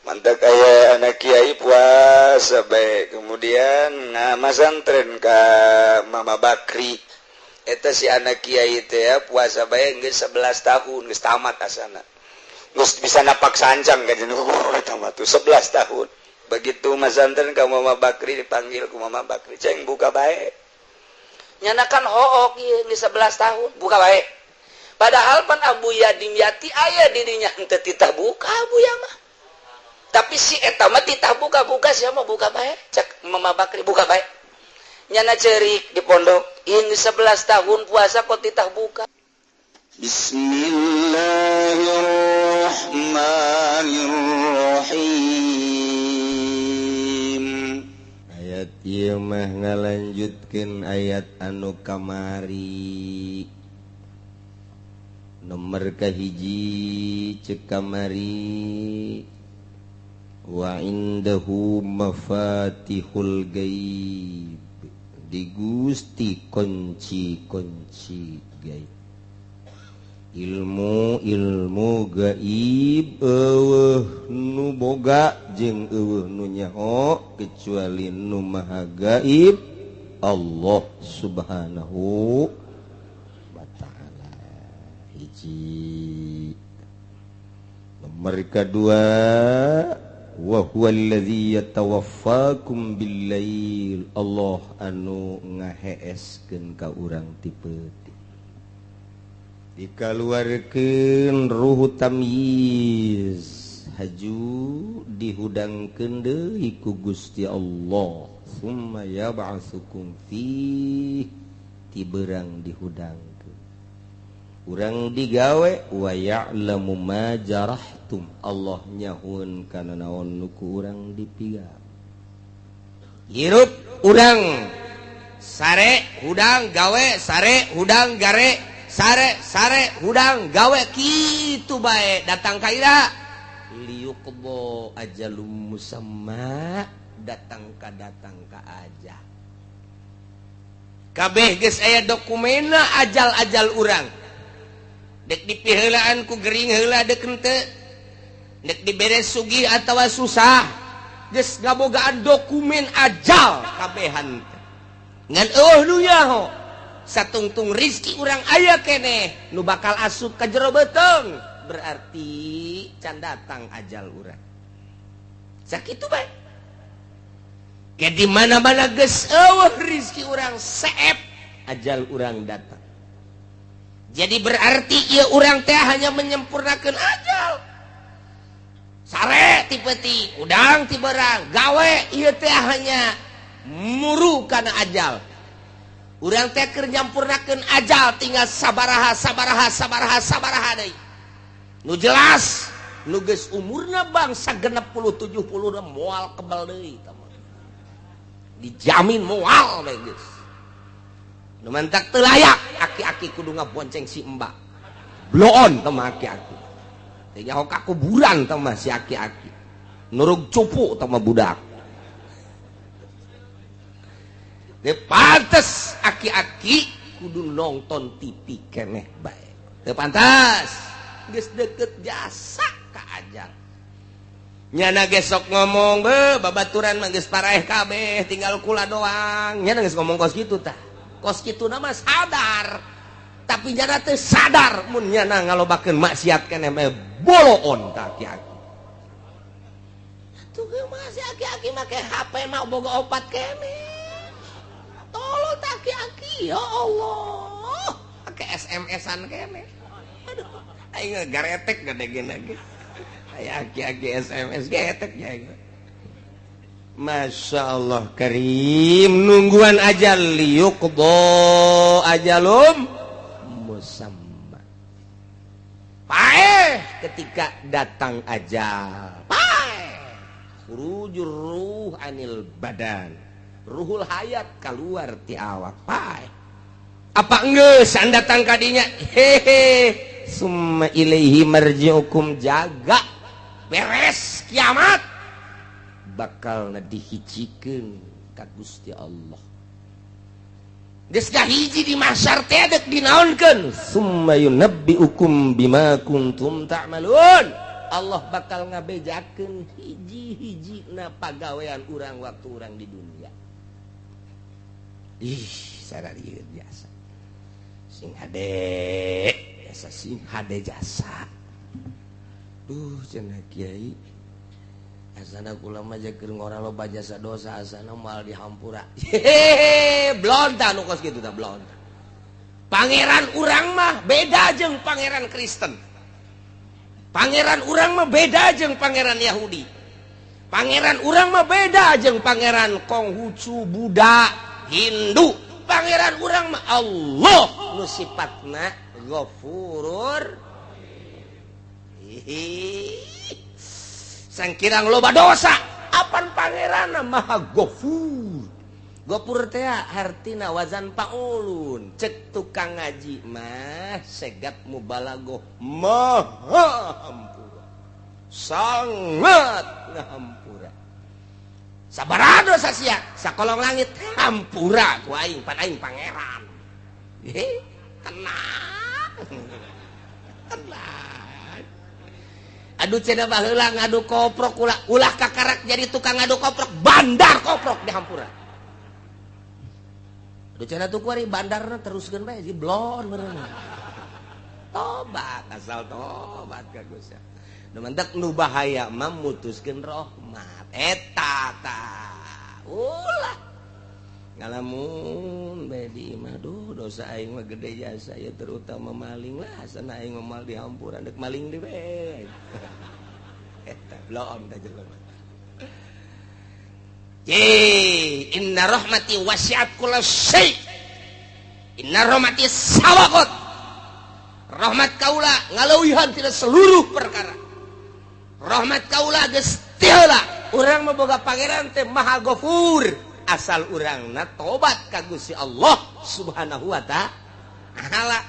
Mantap aya anak kiai puasa bae, kemudian masantren ka Mama Bakri. Eta si anak kiai teh puasa bae geus 11 tahun, geus tamat asana. Geus bisa napak sancang ka jeung tamat tuh 11 tahun. Begitu masantren ka Mama Bakri, dipanggil ku Mama Bakri, "Ceng, buka bae." Nyana kan hook ieu geus 11 tahun, buka bae. Padahal pan Abuya Dimyati aya dirinya henteu titah buka Abuya mah. Tapi si eta mah titah buka-buka, siapa buka bae, cek Mama Bakri, buka bae. Nyana cerik di pondok, ini 11 tahun puasa kok titah buka. Bismillahirrahmanirrahim. Ayat ieu mah ngalanjutkeun ayat anu kamari. Nomor kahiji cek kamari, wa indahu mafatihul gaib, di Gusti kunci-kunci gaib, ilmu ilmu gaib. Eueuh nu boga jeung eueuh nu nyaho kecuali nu maha gaib, Allah Subhanahu wa Ta'ala. Hiji. Nomor kedua, wa huwa allazi yatawaffakum bil-lail, Allah anu ngaheeskeun ka urang ti peuting, dikaluarkeun ruhu tamyiz, haju dihudangkeun deui ku Gusti Allah, summa yab'atsukum fi, ti beurang dihudangkeun urang digawe, wa ya'lamu ma jarahtum, Allah nyahueun kana naon nu ku urang dipigawe. Hirup urang sare hudang gawe, sare hudang gare, sare sare hudang gawe, kitu bae. Datang ka ira liyuqdha ajalum musamma, datang ka datang ka aja kabeh geus aya dokumenna ajal-ajal urang. Dek dipiheulaan ku gering heula dek henteu, dek dibere sugih atawa susah, geus ngabogaan dokumen ajal kabehan teh. Ngan eueuh nu nyaho satungtung rizki urang aya keneh nu bakal asup ka jero beuteung, berarti can datang ajal urang. Sakitu bae. Ke di mana-mana geus eueuh rizki urang seep, ajal urang datang. Jadi berarti ieu urang teh hanya menyempurnakan ajal. Sare ti peuting, udang ti beurang, gawe ieu teh hanya muru kana ajal. Urang teh keur nyampurnakeun ajal tinggal sabaraha sabaraha sabaraha sabaraha deui. Nu jelas nu geus umurna bangsa 60 70 moal kebal deui tah mah. Dijamin moal we geus. Nu mantak teu layak aki-aki kudu ngabonceng si embak. Bloon tah mah aki-aki. Teu nyaho ka kuburan tah mah si aki-aki. Nurug cupu tah mah budak. Teu pantes aki-aki kudu nonton TV keneh bae. Teu pantas. Geus deket jasa ka ajal. Nyana gesok ngomong, be babaturan mah geus paraeh kabeh, tinggal kula doang. Nyana geus ngomong kos kitu tah. Kos kitu nama sadar, tapi nyana teu sadar mun nyana ngalobakeun maksiat keneh bae, boloon tah aki-aki. Atuh ge mah si aki-aki make HP mah boga opat keneh. Tolol tah aki-aki, ya Allah. Make SMS-an keneh. Aduh, aing garetek gede gede. Aya aki-aki SMS getek ya. Masya Allah Karim, nungguan ajal liyuqdha ajalum musamma. Paeh ketika datang ajal, paeh khurujur ruh anil badan, ruhul hayat keluar ti awak, paeh. Apa geus datang kadinya? Hehe, summa ilaihi marji'ukum, jaga beres kiamat bakal dihijikeun ka Gusti Allah. Geus hiji di mahsyar teh dek dinaonkeun, summa yunabbiukum bima kuntum ta'malun. Allah bakal ngabejakeun hiji-hiji na pagawean urang waktu urang di dunia. Ih, sararieun jasa. Sing hade, jasa sing hade jasa. Duh, cenah kiai. Asana kula mah keur ngora loba jasa dosa asana moal dihampura. Hehehe, blonta nu kos kitu tah blonta. Pangeran urang mah beda jeung pangeran Kristen. Pangeran urang mah beda jeung pangeran Yahudi. Pangeran urang mah beda jeung pangeran Konghucu, Buddha, Hindu. Pangeran urang mah Allah nu sifatna Ghafurur. Sangkirang loba dosa, apan pangeranna Maha Ghafur. Gopur teh hartina wazan paulun. Cek tukang ngaji mah segat mubalagoh maha hampura, sangat ngahampura. Sabaraha dosa sia sakolong langit hampura ku aing pan aing pangeran. Tenang. Tenang. Aduh cenah baheula ngadu koprok ulah ulah kakarak jadi tukang ngadu koprok, bandar koprok dihampura. Aduh cenah tuh kuari bandarna teruskeun bae si blon meureun. Tobat asal tobat ka Gusti. Nu mentek nu bahaya mah mutuskeun rahmat. Eta tah. Ulah ngalamun bae di imah duh dosa aing mah gede jasa ya terutama maling lah asana aing mah moal dihampura deuk maling deui bae. Eta blon tah jelema. Ye, inna rahmati wasi'at kulla syai. Inna rahmati sabaqat. Rahmat kaula ngaleuwihan tina seluruh perkara. Rahmat kaula geus ti heula. Urang mah boga pangeran teh Maha Ghafur. Asal urangna tobat ka Gusti Allah Subhanahu wa ta'ala.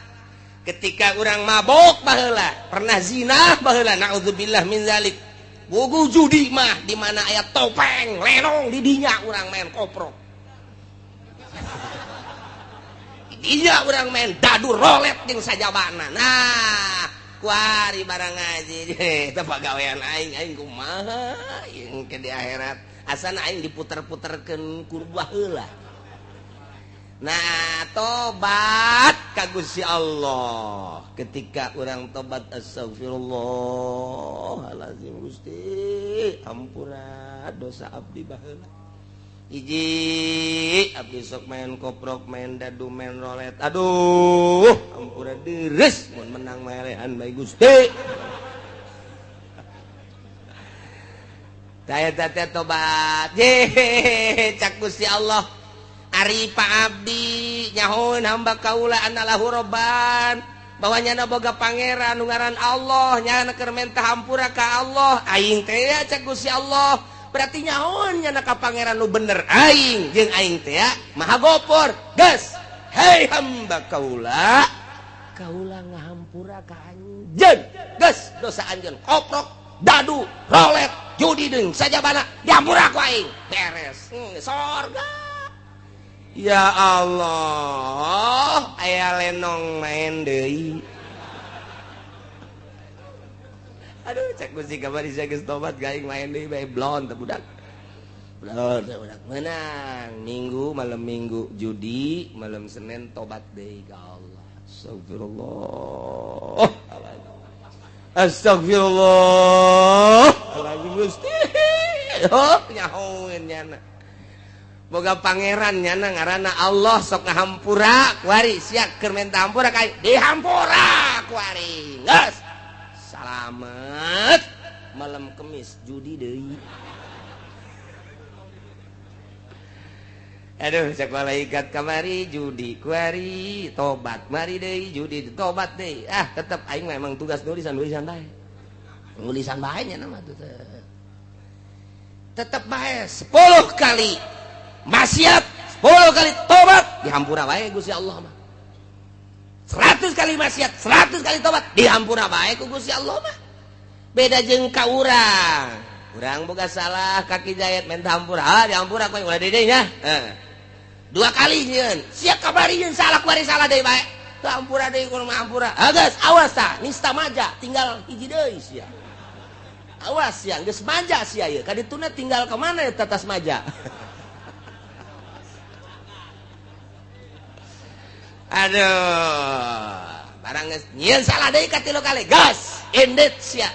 Ketika urang mabok baheula, pernah zina baheula, naudzubillah min zalik. Bugu judi mah di mana aya topeng lenong di dinya urang main koprok. Di dinya urang main dadu rolet jeung sajabana. Nah, kuari barang ngaji eta pagawean aing aing kumaha jeung ke di akhirat. Asana aing diputer-puterkeun ku baheula. Nah, tobat ka Gusti Allah. Ketika urang tobat astagfirullahalazim Gusti, ampura dosa abdi baheula. Hiji, abdi sok main koprok, main dadu, main rolet. Aduh, ampura deres mun menang melehan bae Gusti. Tah eta teh tobat. Ye, cak Gusti Allah. Ari Pak Abdi nyahoeun hamba kaula anallahu robban bahwa nyana boga pangeran nu ngaran Allah nyana keur menta hampura ka Allah aing teh ya cak Gusti Allah berarti nyahoeun nyana ka pangeran nu bener aing jeung aing teh ya Maha Gopor geus hei hamba kaula kaula ngahampura ka anjeun geus dosa anjeun koprok dadu rolet judi deung sajabana dihampura ku aing beres sorga. Ya Allah, aya lenong main deui. Aduh, cek Gusti kamari sia geus tobat gaing main deui bae blon teh budak. Blon teh budak menang. Minggu malam Minggu judi, malam Senin tobat deui ka Allah. Astagfirullah. Astagfirullah. Alazim Gusti. Oh, nyahoeun nyana. Boga pangeran nyana ngaranna Allah sok ngahampura kuari sia keur menta hampura ka dihampura kuari geus salamet malam Kemis judi deui. Aduh cek malaikat kamari judi kuari tobat mari deui judi tobat deui ah tetep aing mah emang tugas nulisan-nulisan bae nulisan bae nya mah tetep bae 10 kali maksiat 10 kali tobat dihampura bae Gusti Allah mah. 100 kali maksiat 100 kali tobat dihampura bae ku Gusti Allah mah. Beda jeung ka urang. Urang boga salah kaki jayat menta hampura, ah dihampura ku ulah deui nya. Heeh. 2 kali nyieun, sia kabari nyeun salah kuari salah deui bae. Teu hampura deui kudu hampura. Ah geus awas tah nista maja tinggal hiji deui sia. Awas ya, geus manja sia ieu. Ka dituna tinggal ke mana eta tas maja? Aduh, barang geus nyieun salah deui ka 3 kali. Gas, indit sia.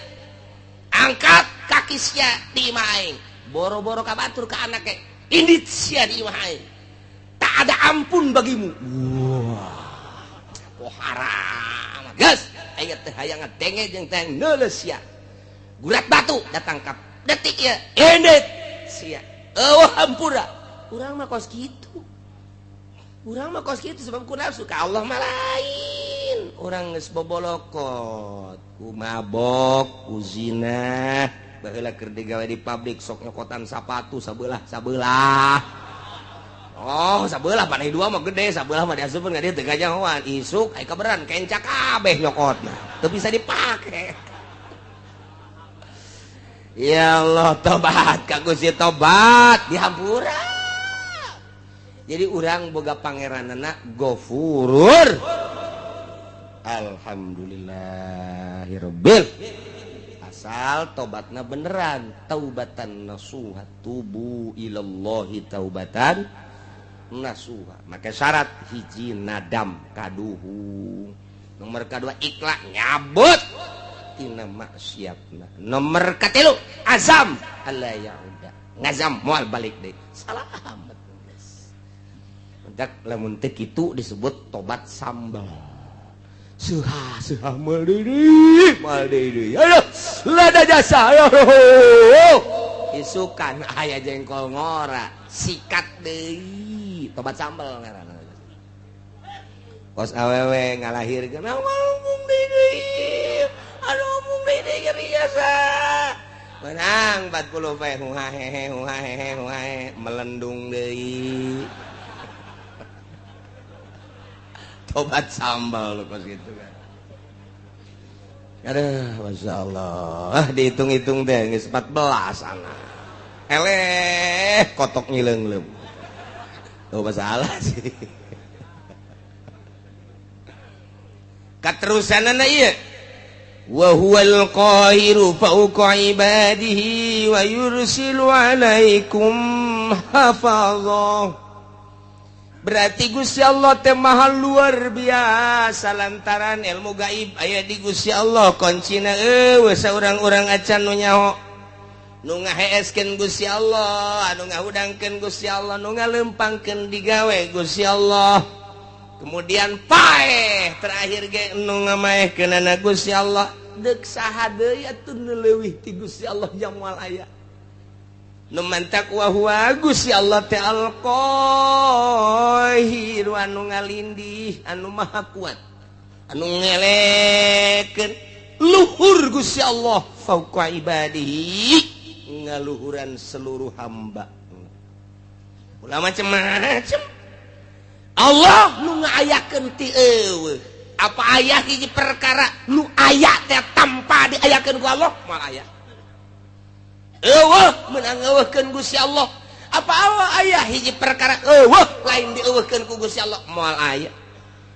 Angkat kaki sia di imah aing. Boro-boro ka batur ka anake. Indit sia di imah aing. Tak ada ampun bagimu. Wah. Oh haram. Gas, aya teh hayang ngadenge jeung teh neuleus sia. Gurat batu datang ka detik ieu. Indit sia. Eueuh hampura. Urang mah kos kitu. Urang mah kos kitu sebab ku nafsu ka Allah mah lain. Urang geus bobolokot, ku mabok, ku zina, baheula keur digawe di pabrik sok nyokotan sapatu sabelah-sabelah. Oh, sabelah panai dua mah gede, sabelah mah diasupkeun ka dieu teu gajahoan. Isuk aya kaberan kenca kabeh nyokotna. Teu bisa dipake. Ya Allah, tobat ka Gusti, tobat dihampura. Jadi urang boga pangeranana Gofurur. Alhamdulillahirabbil. Asal tobatna beneran, taubatan nasuha, tubu ilallahi taubatan nasuha. Maka syarat hiji nadam kaduhung. Nomor kedua ikhlas nyabut tina maksiatna. Nomor katilu azam alla yauda. Ngazam moal balik deui. Salamet. Mentak lamun teu kitu disebut tobat sambal. Suha suha moal deui. Aduh, lada jasa. Aduh. Isukan aya jengkol ngora, sikat deui. Tobat sambal ngaranna. Kos awewe ngalahirkeun mung deui. Aduh mung deui nyeri jasa. Menang 40 pe huhahehe huhahehe huhahe melendung deui. Tobat sambal kos gitu kan. Aduh, Masya Allah. Dihitung-hitung deh, geus 14 anak. Eleh, kotok ngileung-leung. Tuh masalah sih. Katerusanana ieu. Wa huwal qahiru fawqa ibadihi wa yursilu alaikum hafazah. Berarti Gusti Allah teh maha luar biasa lantaran ilmu gaib aya di Gusti Allah kuncina eueuh saurang-urang acan nu nyaho nu ngaheeskeun Gusti Allah anu ngahudangkeun Gusti Allah nu ngalempangkeun digawe Gusti Allah kemudian paeh terakhir ge nu ngamaehkeunana Gusti Allah deuk saha deui atuh nu leuwih ti Gusti Allah jang moal aya. Nu mantak wa huwa Gusti Allah teh al-Qahir anu ngalindih anu maha kuat anu ngelekeun luhur Gusti Allah fauqa ibadihi ngaluhuran seluruh hamba. Ulah macem-macem Allah nu ngaayakeun ti eueuh apa aya hiji perkara nu aya teh tanpa diayakeun ku Allah moal aya. Eueuh meunang eueuhkeun Gusti Allah. Apa Allah aya hiji perkara eueuh lain dieueuhkeun ku Gusti Allah moal aya.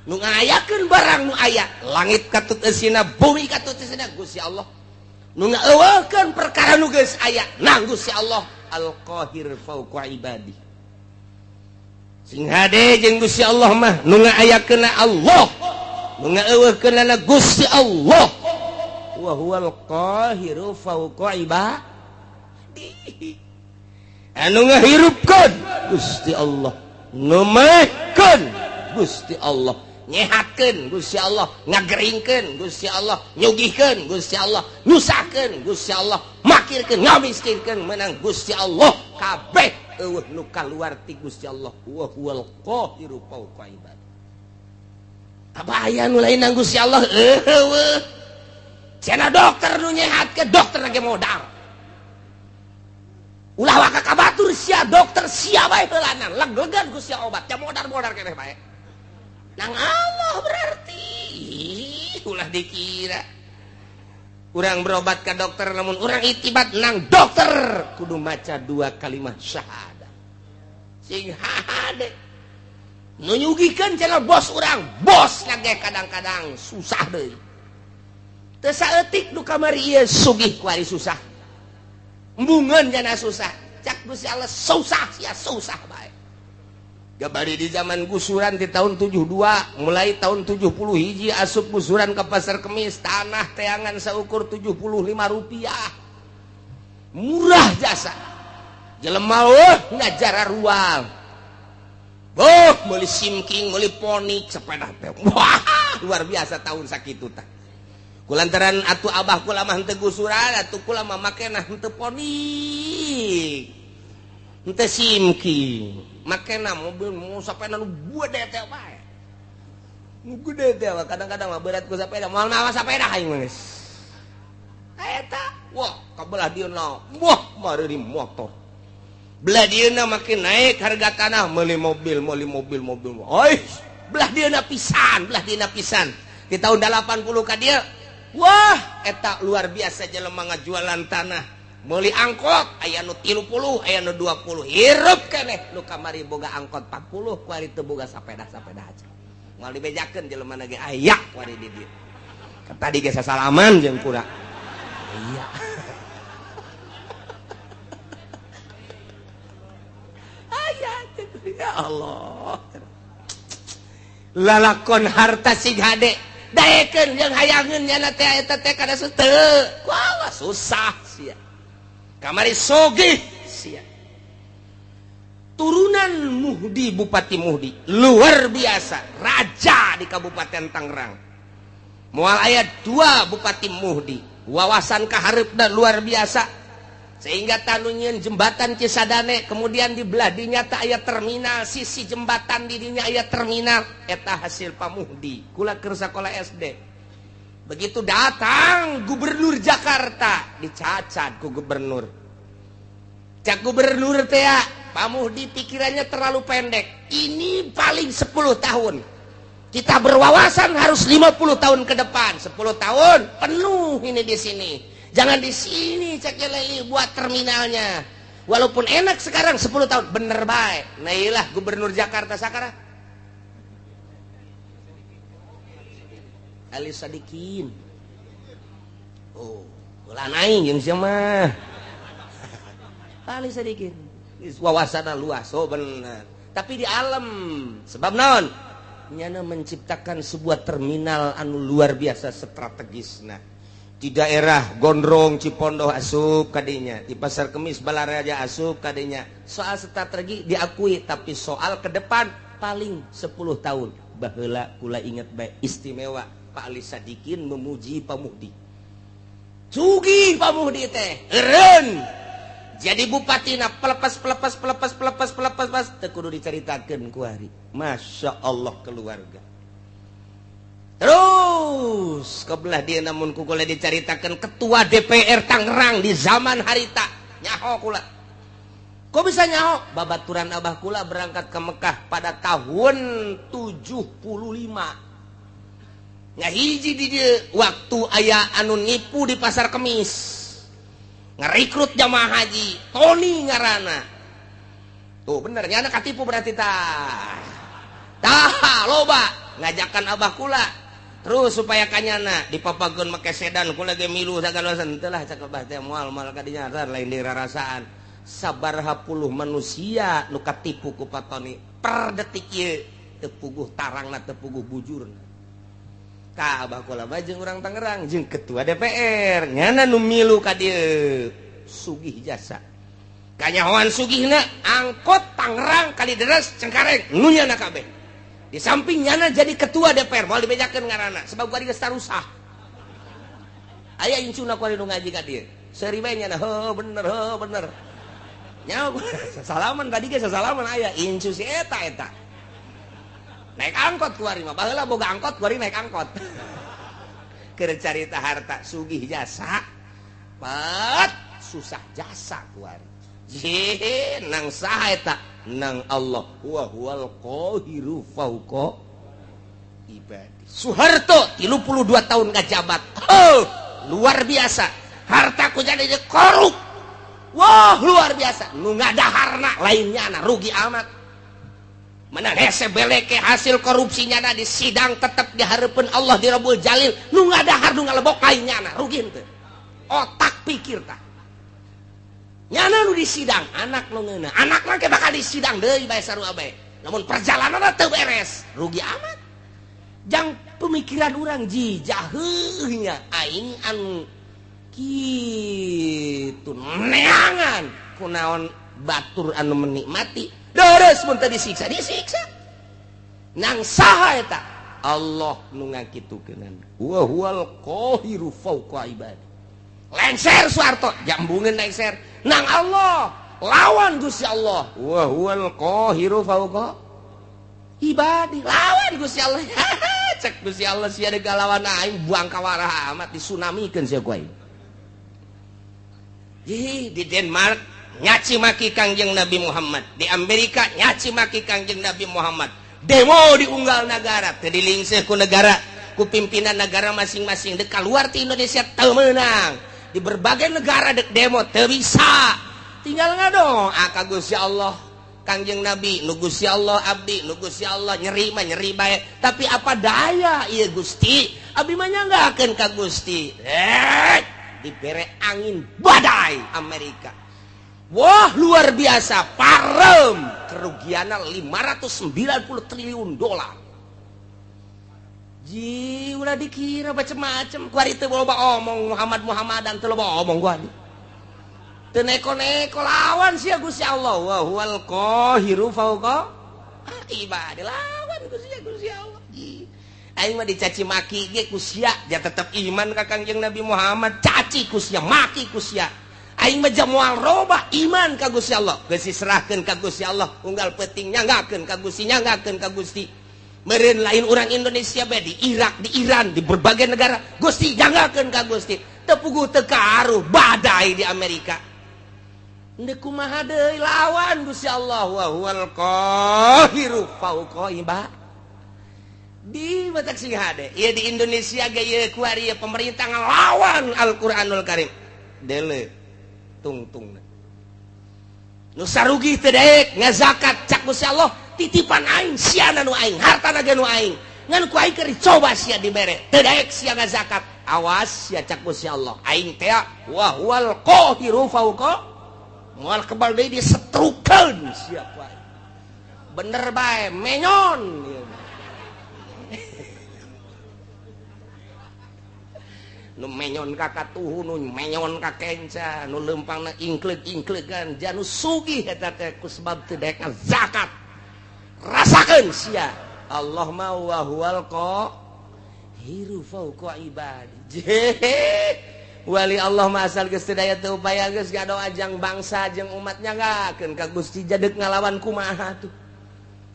Nu ngayakeun barang nu aya langit katut eusina bumi katut eusina Gusti Allah. Nu ngaeueuhkeun perkara nu geus aya nang Gusti Allah Al-Qahir fauqa ibadi. Sing hade jeung Gusti Allah mah nu ngaayakeunna Allah, nu ngaeueuhkeunna Gusti Allah. Wa huwal qahiru fauqa ibadi. Anu ngahirupkeun Gusti Allah, nu maehkeun Gusti Allah, nyehatkeun Gusti Allah, ngageringkeun Gusti Allah, nyugihkeun Gusti Allah, nyusahkeun Gusti Allah, makirkeun, ngamiskinkeun menang Gusti Allah kabeh eueuh nu kaluar ti Gusti Allah. Wa huwal qahiru fauqa ibad. Apa aya nu lain nang Gusti Allah? Eueuh. Cenah dokter nu nyehatkeun, dokter ge modal. Ulah waka ka batur sia dokter sia bae heulanan leg-legan ku sia obat nya modar-modar keneh bae. Nang Allah berarti ulah dikira. Urang berobat ka dokter lamun urang itibat nang dokter kudu maca 2 kalimat syahadat. Sing hade. Nu nyugikeun cenah bos urang, bos lagi kadang-kadang susah deui. Teu saeutik nu kamari ieu sugih ku ari susah. Embungeun jana susah. Cak Gusti Allah susah sia susah bae. Gabari di zaman gusuran di tahun 72, mulai tahun 70 hiji asup gusuran ke Pasar Kemis, tanah teangan seukur 75 rupiah. Murah jasa. Jelema eueuh ngajara ruang. Boh, meuli simking, meuli ponik sepeda teh. Wah, luar biasa tahun sakitu tah. Kulantaran atuh abah kula mah henteu gusuran, atuh kula mah makena henteu ponik. Henteu simking. Makena mobil mau sepeda nu gede teh bae. Nu gede teh kadang-kadang mah berat ku sepeda, moal mawa sepeda aing mah geus. Eta, wah, kabelah dieuna. Wah, mareuri motor. Belah dieuna makin naik harga tanah, meuli mobil, meuli mobil, mobil. Oi, belah dieuna pisan, belah dieuna pisan. Di tahun 80 ka dieu, wah, eta luar biasa jelema ngajualan tanah. Meuli angkot aya nu 30, aya nu 20. Hirup keneh nu kamari boga angkot 40, kuari teu boga sapeda-sapeda aja. Moal dibejakeun jelema na ge aya kuari di dieu. Tadi ge sasalaman jeung kura. Iya. Aya ya Allah. Lalakon harta sig hade daekeun jeung hayangeun nyana teh eta teh kada teu. Wah, susah sia. Kamari sogih sia. Turunan Muhdi, Bupati Muhdi luar biasa, raja di Kabupaten Tangerang. Moal aya 2 Bupati Muhdi, wawasan kahareupna luar biasa. Sehingga tanu nyieun jembatan Cisadane, kemudian di belah dinya teh aya terminal, sisi jembatan di dinya aya terminal, eta hasil Pak Muhdi. Kula keur sakola SD. Begitu datang gubernur Jakarta, dicacat ku gubernur. Cak gubernur teh, Pak Muhdi pikirannya terlalu pendek. Ini paling 10 tahun. Kita berwawasan harus 50 tahun ke depan. 10 tahun penuh ini di sini. Jangan di sini cak leli buat terminalnya. Walaupun enak sekarang 10 tahun, bener baik. Nah iyalah gubernur Jakarta sekarang. Ali Sadikin. Oh, ulah naik jeung sia mah. Ali Sadikin. Wawasanna luas, oh bener. Tapi di alam, sebab naon? Nyana menciptakan sebuah terminal anu luar biasa strategisna. Di daerah Gondrong, Cipondoh asup kadinya, di Pasar Kemis Balaraja asup kadinya. Soal strategi diakui, tapi soal ke depan paling 10 tahun. Baheula kula ingat bae istimewa Pak Ali Sadikin memuji Pak Muhdi. Sugih Pak Muhdi teh, eureun. Jadi bupatina pelepas pelepas pelepas pelepas pelepas pas teu kudu dicaritakeun ku hari. Masya Allah keluarga. Terus kebelah dia namun ku kula dicaritakeun ketua DPR Tangerang di zaman harita. Nyaho kula. Kok bisa nyaho? Babaturan abah kula berangkat ke Mekah pada tahun 75. Ngahiji di dieu waktu aya anu nipu di Pasar Kemis. Ngerekrut jamaah haji, Tony ngarana. Tuh bener, nyana katipu berarti tah. Tah loba ngajakan abah kula. Terus supaya kanyana dipapageun make sedan kula ge milu sagalosan teu lah cak abah teh moal moal kadinya lain dirarasaan. Sabaraha puluh manusia nu katipu ku Pak Tony per detik ieu teu puguh tarangna teu puguh bujurna. Ka abah kula mah jeung urang Tangerang jeung ketua DPR nyana nu milu ka dieu sugih jasa. Kanyahoan sugihna angkot Tangerang Kalideres Cengkareng nu nyana kabeh. Di samping nyana jadi ketua DPR moal dibejakeun ngaranna sebab kuari geus tarusah. Aya incuna kuari nu ngaji ka dieu. Seuri bae nyana heuh bener heuh bener. Nyaho sasalaman tadi ge sasalaman aya incu si eta eta. Naik angkot kuari mah baheula boga angkot kuari naik angkot. Keur carita harta sugih jasa. Pat susah jasa kuari. Jih nang saha eta? Nang Allah wa huwal qahiru fauqa ibadi. Soeharto 32 tahun ngajabat. Oh, luar biasa. Harta ku jadi korup. Wah, luar biasa. Nu ngadaharna lainnya na rugi amat. Menang hese beleke hasil korupsinya na di sidang tetep dihareupeun Allah di Rabbul Jalil. Nu ngadahar nu ngalebok lainnya na rugi henteu. Otak pikir tah. kudu disidang anak nu ngeunah anak mah bakal disidang deui bae sarua bae lamun perjalanan teu beres rugi amat jang pemikiran urang jijaheuh nya aing anu kitu neangan kunaon batur anu menikmati deres mun teu disiksa disiksa nang saha eta Allah nu ngakitukeun wa huwal qahiru fawqa ibadi lengser Soeharto jambungeun lengser nang Allah lawan Gusti Allah wa huwal qahiru fawqa ibadi lawan Gusti Allah cek Gusti Allah sia deuk lawan aing buang kawarah amat disunamikeun sia ku aing. Di Denmark nyaci maki Kangjeng Nabi Muhammad, di Amerika nyaci maki Kangjeng Nabi Muhammad, demo di unggal negara teu dilingseuh ku negara ku pimpinan negara masing-masing dek keluar ti Indonesia teu meunang di berbagai negara dek demo teu bisa tinggal ngadoa ka Gusti Allah Kangjeng Nabi nu Gusti Allah abdi nu Gusti Allah nyeri mah nyeri bae tapi apa daya ieu Gusti abdi mah nyanggakeun ka Gusti dibere angin badai Amerika wah luar biasa parem kerugiannya 590 triliun dolar ji ulah dikira macem-macem kuari teu loba omong Muhammad Muhammadan teu loba omong gua teu neko-neko lawan sia Gusti Allah wa huwal qahiru fawqa ibadi lawan Gusti Allah ji aing mah dicaci maki ge ku sia dia tetep iman ka Kangjeng Nabi Muhammad caci ku sia maki ku sia aing mah moal robah iman ka Gusti Allah geus diserahkeun ka Gusti Allah unggal peuting nyanggakeun ka Gusti nyanggakeun ka Gusti meureun lain urang Indonesia bae di Irak di Iran di berbagai negara Gusti nyanggakeun ka Gusti teu puguh teu karuh badai di Amerika Ndek kumaha deui lawan Gusti Allah wa huwal qahiru fawqa ibadi di batak sing hade ieu di Indonesia ge ieu kuari pemerintah ngalawan Al-Qur'anul Karim dele tungtungna nu sarugi teu daek ngazakat cak Gusti Allah titipan aing siana nu aing hartana ge nu aing ngan ku aing keur dicoba sia dibere teu daek sia ngazakat awas sia cak Gusti Allah aing teh wa huwal qahiru fawqa moal kebal deui disetrukeun sia ku aing bener bae menyon nu menyon ka katuhu nu menyon ka kenca nu leumpangna ingkleug-ingkleugan janu sugih eta teh ku sebab teu daek zakat rasakeun sia Allah ma wa huwal qahiru fawqa ibadi wali Allah mah asal geus teu daya teu upaya geus ngadoa jang bangsa jeung umat nyanggakeun ka Gusti jadek ngalawan kumaha tuh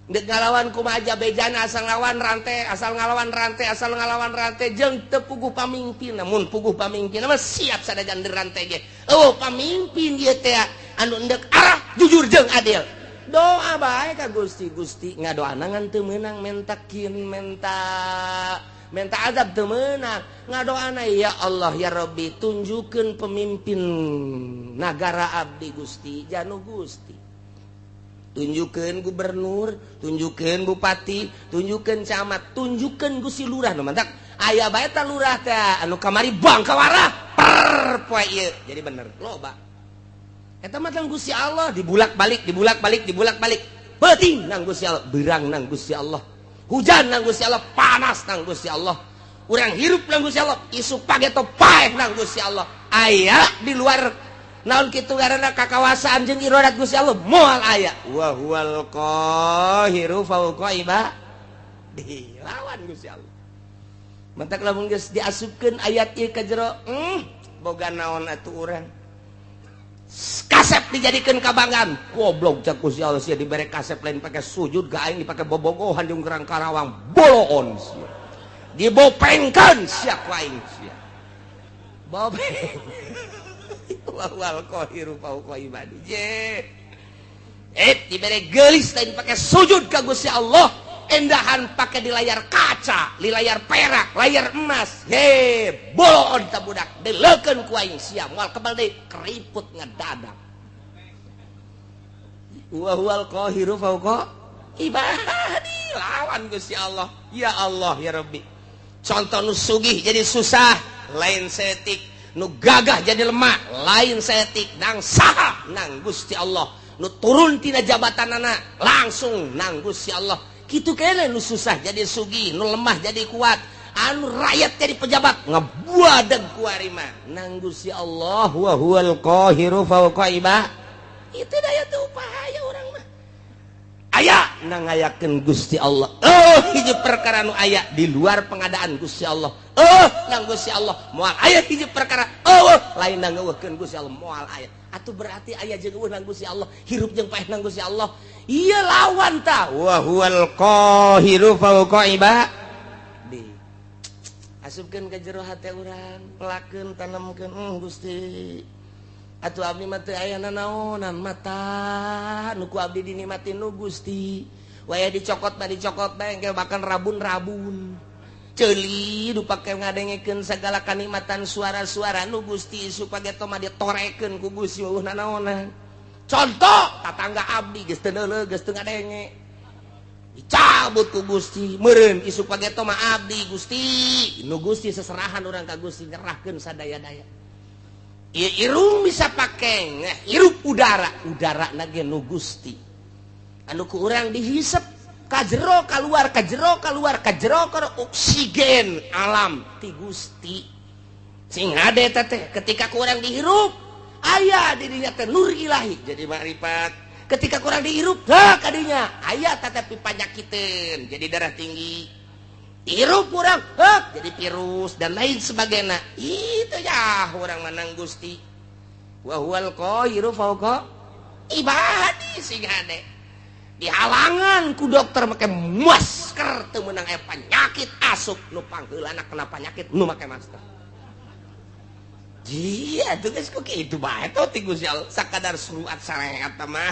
dek ngalawan kumaha aja bejana asal ngalawan rantai asal ngalawan rantai asal ngalawan rantai jeung teu puguh pamimpin namun puguh pamimpin mah siap sadajan rantai ge eueuh pamimpin ieu teh anu endek arah jujur jeung adil doa bae ka Gusti Gusti ngadoana ngan teu meunang menta kin menta azab teu meunang ngadoana ya Allah ya Rabbi tunjukkeun pemimpin nagara abdi Gusti janu Gusti tunjukkeun gubernur, tunjukkeun bupati, tunjukkeun camat, tunjukkeun Gusti lurah nu mantak aya bae ta lurah teh anu kamari bangkawarah per poe ieu jadi bener loba eta mah tang Gusti Allah dibulak-balik dibulak-balik dibulak-balik beuting nang Gusti Allah beurang nang Gusti Allah hujan nang Gusti Allah panas nang Gusti Allah urang hirup nang Gusti Allah isuk pageto paeh nang Gusti Allah aya di luar naon kitu ngaranna kakawasaan jeung iradat Gusti Allah moal aya wa huwal qahiru fawqa ibadi lawan Gusti Allah mantak lamun geus diasupkeun ayat ieu ka jero boga naon atuh urang kasep dijadikeun kabanggaan goblok cak Gusti Allah sia dibere kasep lain pake sujud ga aing dipake bobogohan jeung gerang Karawang boloon sia dibopengkeun sia ku aing sia bopeng wal qahiru fawqa ibadi je dibere geulis lain pake sujud ka Gusti Allah endahan pake di layar kaca di layar perak layar emas he boloon ta budak dileukeun ku aing sia moal kebal deui keriput ngedadak wa huwal qahiru fawqa ibadi lawan Gusti Allah ya Allah ya Rabbi contoh nu sugih jadi susah lain setik Nu gagah jadi lemah lain saeutik nang saha nang Gusti Allah. Nu turun tina jabatanana langsung nang Gusti Allah. Kitu keneh nu susah jadi sugih, nu lemah jadi kuat, anu rakyat jadi pejabat ngebuadeg ku ari mah nang Gusti Allah wa huwal qahiru fawqa ibad. Itu daya teu upaya urang mah. Aya nang ngayakeun Gusti Allah. Oh hiji perkara nu aya di luar pengadaan Gusti Allah. Oh nang Gusti Allah moal aya hiji perkara. Oh lain nang ngeuweuhkeun Gusti Allah moal aya. Atuh berarti aya jeung eueuh nang Gusti Allah, hirup jeung paeh nang Gusti Allah. Ieu lawan ta wa huwal qahiru fawqa ibadi. Asupkeun ka jero hate urang, pelakeun tanemkeun Gusti. Atuh abdi mah teu aya nanaonan mata nu ku abdi dinikmati nu Gusti. Waya dicokot mah dicokot bae engke bahkan rabun-rabun. Ceuli nu pake ngadengekeun sagala kanikmatan suara-suara nu Gusti supaya mah ditorekeun ku Gusti eueuh nanaonan. Contoh tatangga abdi geus teu neuleuh geus teu ngadenge. Dicabut ku Gusti meureun isuk pageto mah abdi Gusti. Nu Gusti seserahan urang ka Gusti nyerahkeun sadaya-daya. Ieu irung bisa pake hirup udara, udara na ge nu Gusti. Anu ku urang dihisep ka jero kaluar ka jero kaluar ka jero kana oksigen alam ti Gusti. Sing hade teh ketika ku urang dihirup aya di dinya teh nur ilahi jadi makrifat. Ketika kurang dihirup heh kadinya aya tetapi panyakiteun jadi darah tinggi. Hirup kurang heh jadi virus dan lain sebagainya. Itu ya urang manang Gusti. Wa huwal qahiru fawqa ibadi sing hade. Dihalangan ku dokter make masker teu meunang aya penyakit asup nu pangheulana kena penyakit nu make masker. Iya tuh geus ku kitu bae tuh ti Gusti Allah sakadar surat sareat mah.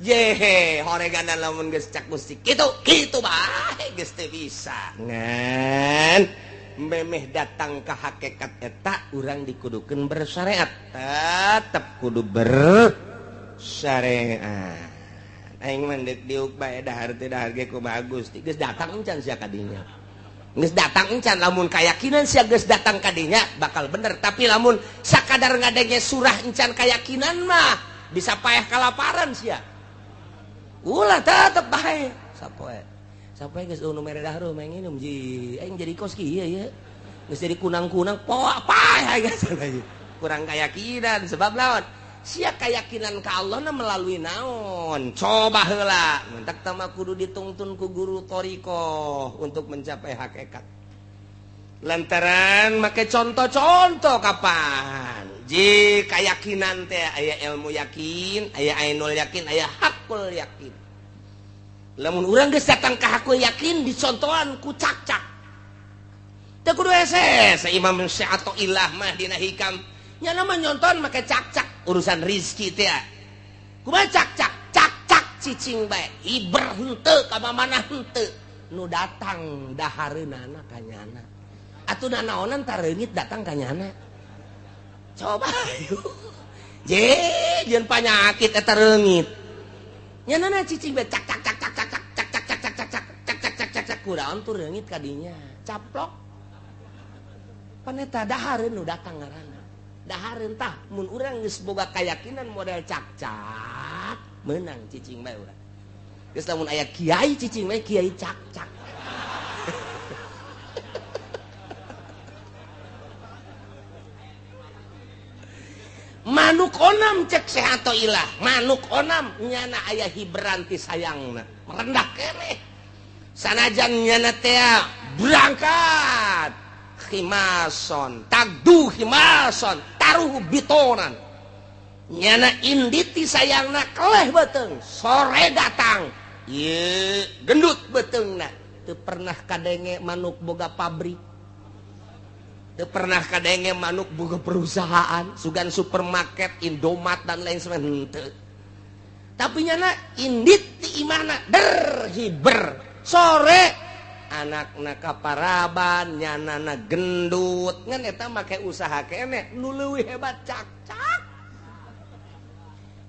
Yehe horegana lamun geus cak Gusti kitu kitu bae geus teu bisa. Ngan memeh datang ka hakikat eta urang dikudukeun bersyariat. Tetep kudu bersyariat. Aing mah deuk diuk bae dahar teu dahar ge kumaha Gusti. Geus datang encan sia ka dinya. Geus datang encan lamun kayakinan sia geus datang ka dinya bakal bener, tapi lamun sakadar ngadenge surah encan kayakinan mah bisa paeh kalaparan sia. Ulah tetep bae. Sapoe. Sapoe geus nu mere dahar mah nginum ji. Aing jadi kos kieu ye. Geus jadi kunang-kunang poa paeh geus. Kurang kayakinan sebab lawan sia kayakinan ka Allah na melalui naon. Coba heula mentak tama kudu ditungtun ku guru thariqah untuk mencapai hakikat. Lantaran make contoh-contoh kapan ji kayakinan teh aya ilmu yakin, aya ainul yakin, aya hakul yakin. Lamun urang geus datang ka hakul yakin dicontohan ku cak-cak. Teu kudu hese Imam Syafi'i mah dina hikam nyana mah nyonton make cak-cak urusan rizki teh. Kumaha cak-cak? Cak-cak cicing bae. Iber henteu ka mamana henteu. Nu datang dahareunana ka nyana. Atuh nanaonan tareungit datang ka nyana. Coba je jeung panyakit eta reungit. Nyanana cicing bae cak cak cak cak cak cak cak cak cak cak cak cak cak cak cak cak kuraon tuh reungit ka dinya. Caplok. Pan eta dahareun nu datang ngaranna. Dahareun tah mun urang geus boga kayakinan model cak-cak meunang cicing bae urang. Geus lamun aya kiai cicing bae kiai cak-cak. Manuk onam cek sehato ilah, manuk onam nyana aya hiberan ti sayangna, merendah keneh. Sanajan nyana teh berangkat khimason, tagdu khimason, taruh bitonan. Nyana inditi sayangna keleh beuteung, sore datang. Ye gendut beuteungna, teu pernah kadenge manuk boga pabrik. Teu pernah kadenge manuk boga perusahaan, sugan supermarket, Indomaret dan lain sebagainya henteu. Tapi nyana indit ti imahna der hiber. Sore anakna kaparaban, nyanana gendut, ngan eta make usaha keneh nu leuwih hebat cak-cak.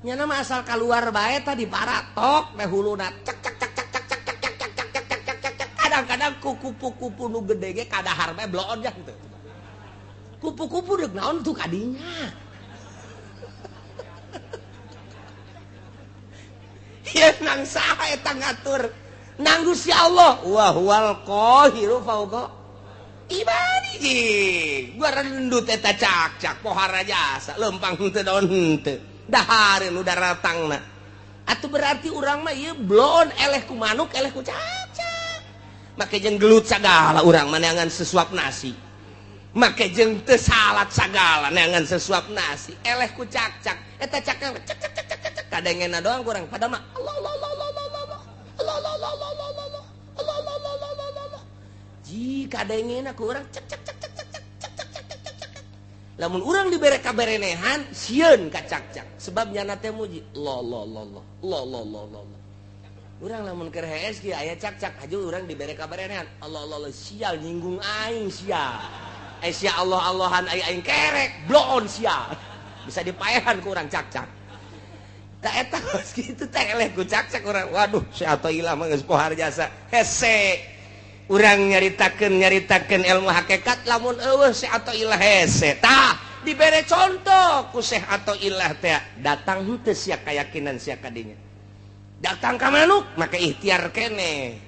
Nyana mah asal kaluar bae tadi baratok meh huluna cak cak cak cak cak cak cak cak cak cak cak cak cak. Kadang-kadang ku kupu-kupu nu gede ge kadahar bae bloon jah henteu. Kupu-kupu deuk naon tuh kadinya. Ya nang saha eta ngatur? Nang Gusti Allah. Wa huwal qahiru fauqa ibadihi. Gua rendut eta cak-cak pohara jasa lempang henteu daun henteu. Dahareun nu daratangna. Atuh berarti urang mah ieu bloon eleh ku manuk eleh ku cak-cak. Make jeung gelut sagala urang mah neangan sesuap nasi. Make jeung teu salat sagala neangan sesuap nasi. Eleh ku cak-cak. Eta cak-cak cak cak cak cak kadengena doang kurang padahal mah Allah Allah Allah Allah Allah Allah Allah Allah Allah Allah Allah Allah Allah Allah Allah ji kadengena ku urang cek cek cek cek cek cek cek cek cek cek. Lamun urang dibere kaberenehan sieun ka cak-cak sebab nyana teh muji Allah Allah Allah Allah Allah Allah Allah. Urang lamun keur hees kieu aya cak-cak haju urang dibere kaberenehan Allah Allah Allah sial nyinggung aing sia. Eh sia Allah Allahan aing kerek bloon sia. Bisa dipaehan ku urang cak-cak. Tak eta geus kitu teh eleh ku cak-cak urang. Waduh, si Athaillah mah geus pohar jasa. Hese. Urang nyaritakeun ilmu hakikat lamun eueuh si Athaillah hese. Tah, dibere contoh ku Syekh Athaillah teh datang henteu sia kayakinan sia kadinya. Datang ka manuk make ikhtiar keneh.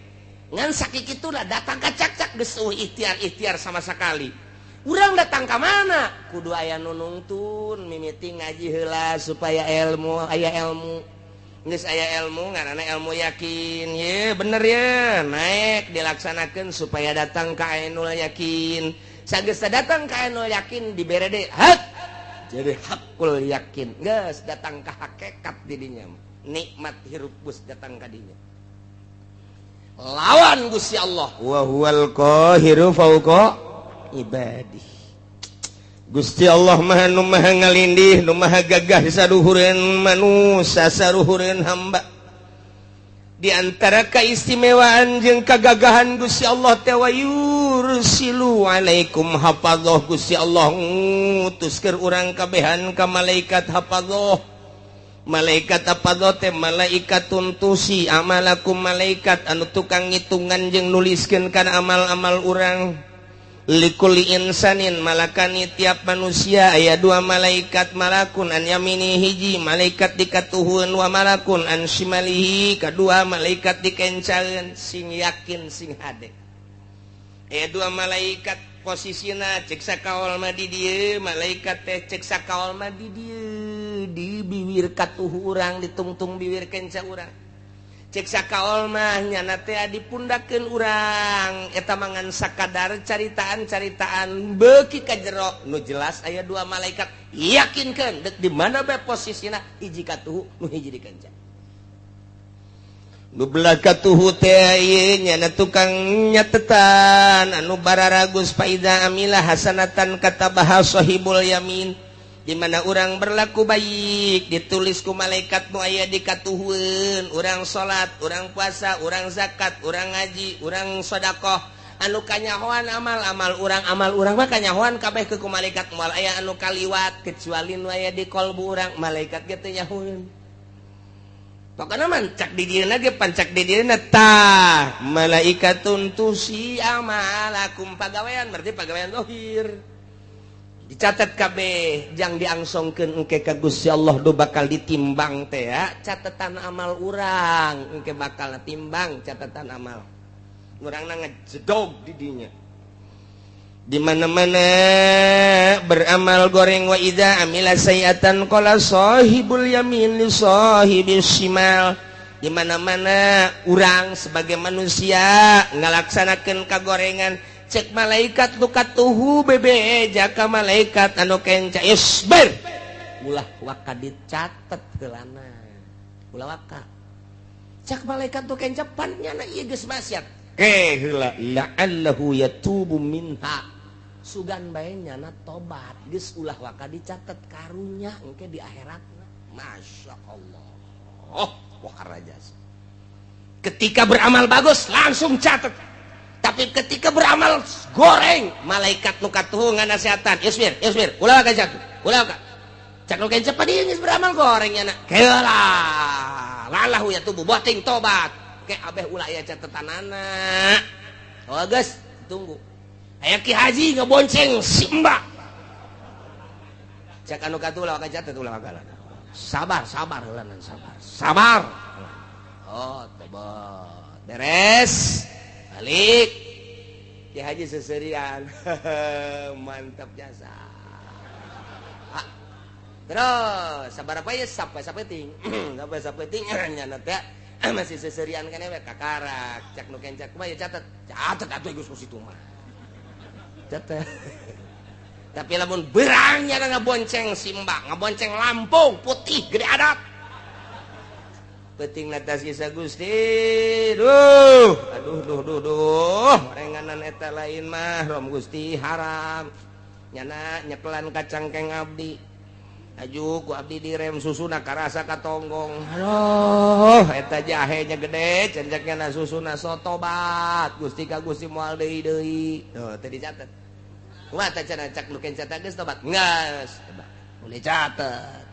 Ngan sakikituna datang ka cak-cak geus eueuh ikhtiar-ikhtiar sama sekali. Urang datang ka mana? Kudu aya nu nungtun mimiti ngaji heula supaya ilmu aya ilmu. Geus aya ilmu ngaranna ilmu yakin. Ye bener ye, naik dilaksanakeun supaya datang ka ainul yakin. Sageus datang ka ainul yakin dibere deui hak. Jadi hakul yakin. Geus datang ka hakikat di dinya. Nikmat hirup geus datang ka dinya. Lawan Gusti Allah. Wa huwal qahiru fauqa ibadih. Gusti Allah maha nu maha ngalindih, nu maha gagah saruhureun manusia, saruhureun hamba. Di antara keistimewaan jeung kagagahan Gusti Allah teh wa yursilu alaikum hafadzah. Gusti Allah ngutus keur urang kabehan ka malaikat hafadzah. Malaikat hafadzah teh malaikat tuntusi amalakum, malaikat anu tukang ngitungan jeung nuliskeun kana amal-amal urang. Likuli insanin malakani tiap manusia aya dua malaikat, malakun an yamini hiji malaikat dikatuhun wa malakun an shimalihi kadua malaikat dikencaeun. Sing yakin sing hade aya dua malaikat posisina cek sakaol mah di dieu malaikat teh cek sakaol mah di dieu di biwir katuhu urang ditungtung biwir kenca urang. Cek sakaol mah nyana teh dipundakeun urang eta mangan sakadar caritaan-caritaan beuki ka jero nu jelas aya dua malaikat yakinkeun deuk di mana bae posisina hiji katuhu nu hiji dikenca. Nu belah katuhu teh ieu nyana tukang nyatetan anu bararagus faida amila hasanatan katabaha sahibul yamin. Di mana urang berlaku baik ditulis ku malaikat nu aya di katuhueun, urang salat, urang puasa, urang zakat, urang ngaji, urang sedekah, anu kanyahoan amal-amal urang, amal urang mah kanyahoan kabeh ke ku malaikat moal aya anu kaliwat kecuali nu aya di kolbu urang, malaikat ge teu nyahoeun. Pokona mah cak di dieuna ge pancak di dieuna tah malaikatun tusi amalakum pagawean berarti pagawean zahir. Dicatat kabeh jang diangsongkeun engke ka Gusti Allah do bakal ditimbang teh ya catatan amal urang engke bakal timbang catatan amal urangna ngejedog di dinya. Di mana-mana beramal goreng wa idza amila sayiatan qala sahibul yamin li sahibis shimal. Di mana-mana urang sebagai manusia ngalaksanakeun kagorengan cek malaikat nu katuhu bebe jaka malaikat anu kenca isbir ulah waka dicatet heulana ulah waka cek malaikat nu kenca pan nyana ieu geus maksiat ke heula la'allahu yatubu minha sugan bae nyana tobat geus ulah waka dicatet karunya engke di akhiratna. Masya Allah, oh wah raja. Ketika beramal bagus langsung catet. Tapi ketika beramal goreng malaikat nu katuhu nganasehatan isbir isbir ulah ka jatuh ulah ka cak nu kenca padi geus beramal goreng nya heula lalahu ya tubuh boting tobat ke abeh ulah aya catetanana. Oh geus tunggu aya ki haji ngebonceng si mbak Cek anu katuh ulah catet, ulah kalah. Sabar, sabar heula, sabar. Sabar. Oh, tobat. Beres. Balik. Ki Haji seserian. Mantap jasa. Ah. Terus sabar apa ya, sampai sapeting. Sampai sapeting nyana teh masih seserian kan we kakarak. Cak nu kencak kumaha ya, catet. Catet atuh geus situ mah. Catet. Tapi lamun berangnya ngabonceng simbang, ngabonceng Lampung putih gede adat. Penting atas kisah Gusti. Duh, aduh, duh, duh, duh. Renganan eta lain mah rom Gusti haram. Nyana nyepelan kacangkeng abdi. Aju ku abdi direm susuna karasa katonggong. Aduh, eta jahenya gede, cenceknya na susuna sotobat. Gusti ka Gusti moal deui deui. Tuh, teu dicatet. Kumaha teh cenah cak nu kenca geus tobat? Geus, boleh catet.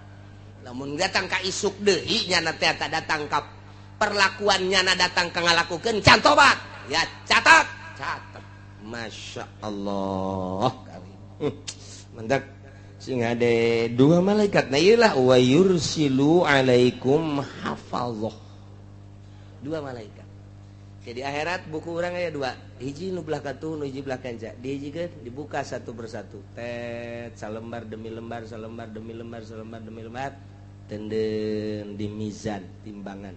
Lamun datang ka isuk deui nyana teh datang ka perlakuan nyana datang ka ngalakukeun can tobat. Ya catat, catat. Masya Allah. Mendak sing ade dua malaikat. Nah iyalah wa yursilu alaikum hafazah. Dua malaikat. Jadi akhirat buku orang aya dua. Hiji nu belah katuh, nu hiji belah kanca. Dihijikeun dibuka satu persatu. Tet salembar demi lembar, salembar demi lembar, salembar demi lembar. Tenden di mizan timbangan.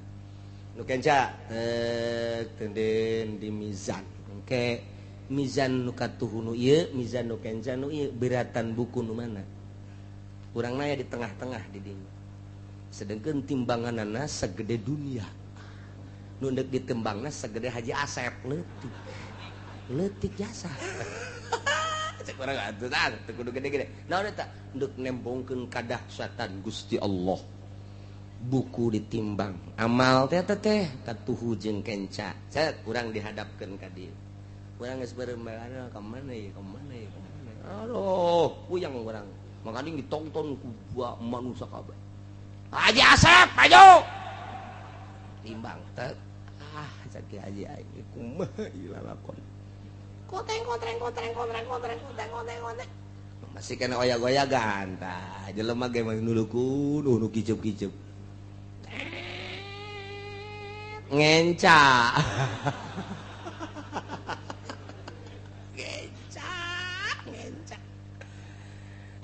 Nu kenca tet tenden di mizan. Engke mizan nu katuh nu ieu, mizan nu kenca nu ieu, beratan buku nu mana? Urang naya di tengah-tengah di dinya. Sedengkeun timbanganana segede dunia. Nu ndek ditembangna segede Haji Asep leutik. Leutik jasa. Cek urang atuh tah teu kudu gede-gede. Naon eta? Ndek nembongkeun kadahsyatan Gusti Allah. Buku ditimbang. Amal teh teh katuhu jeung kenca. Cek urang dihadapkeun ka dieu. Urang geus beureum ka mana ieu, ka mana ieu, ka mana. Aduh, puyang urang. Makanya ditonton ku manusia kabeh. Haji Asep, maju. Timbang tek. Ah, cek Haji aing kumaha ieu lalakon. Koteng kotreng kotreng kotreng kotreng kotreng kotreng kotreng. Masih kena oyak-oyagan tah. Jelema ge mah nuluku nu kicup-kicup. Ngenca. Ngenca, ngenca.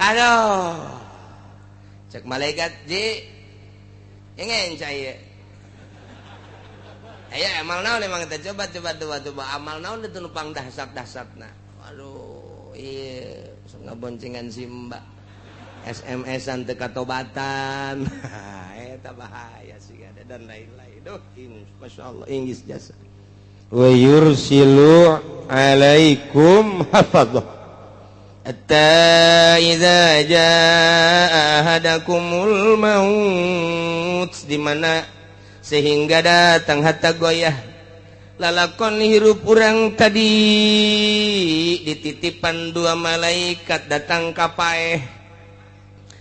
Aduh. Cek malaikat ji. Ngenca ieu. Ayo amal naon emang kita coba coba coba coba amal naon itu nupang dahsat-dahsatna. Waduh, iya ngaboncengan si mbak. SMS-an teu katobatan. Eta bahaya sih ada dan lain-lain. Duh, masyaallah inggris jasa. Wa yursilu alaikum hafadzah. Hatta idza jaa ahadakumul maut, di mana sehingga datang hatta goyah lalakon hirup urang tadi dititipan dua malaikat datang ka paeh.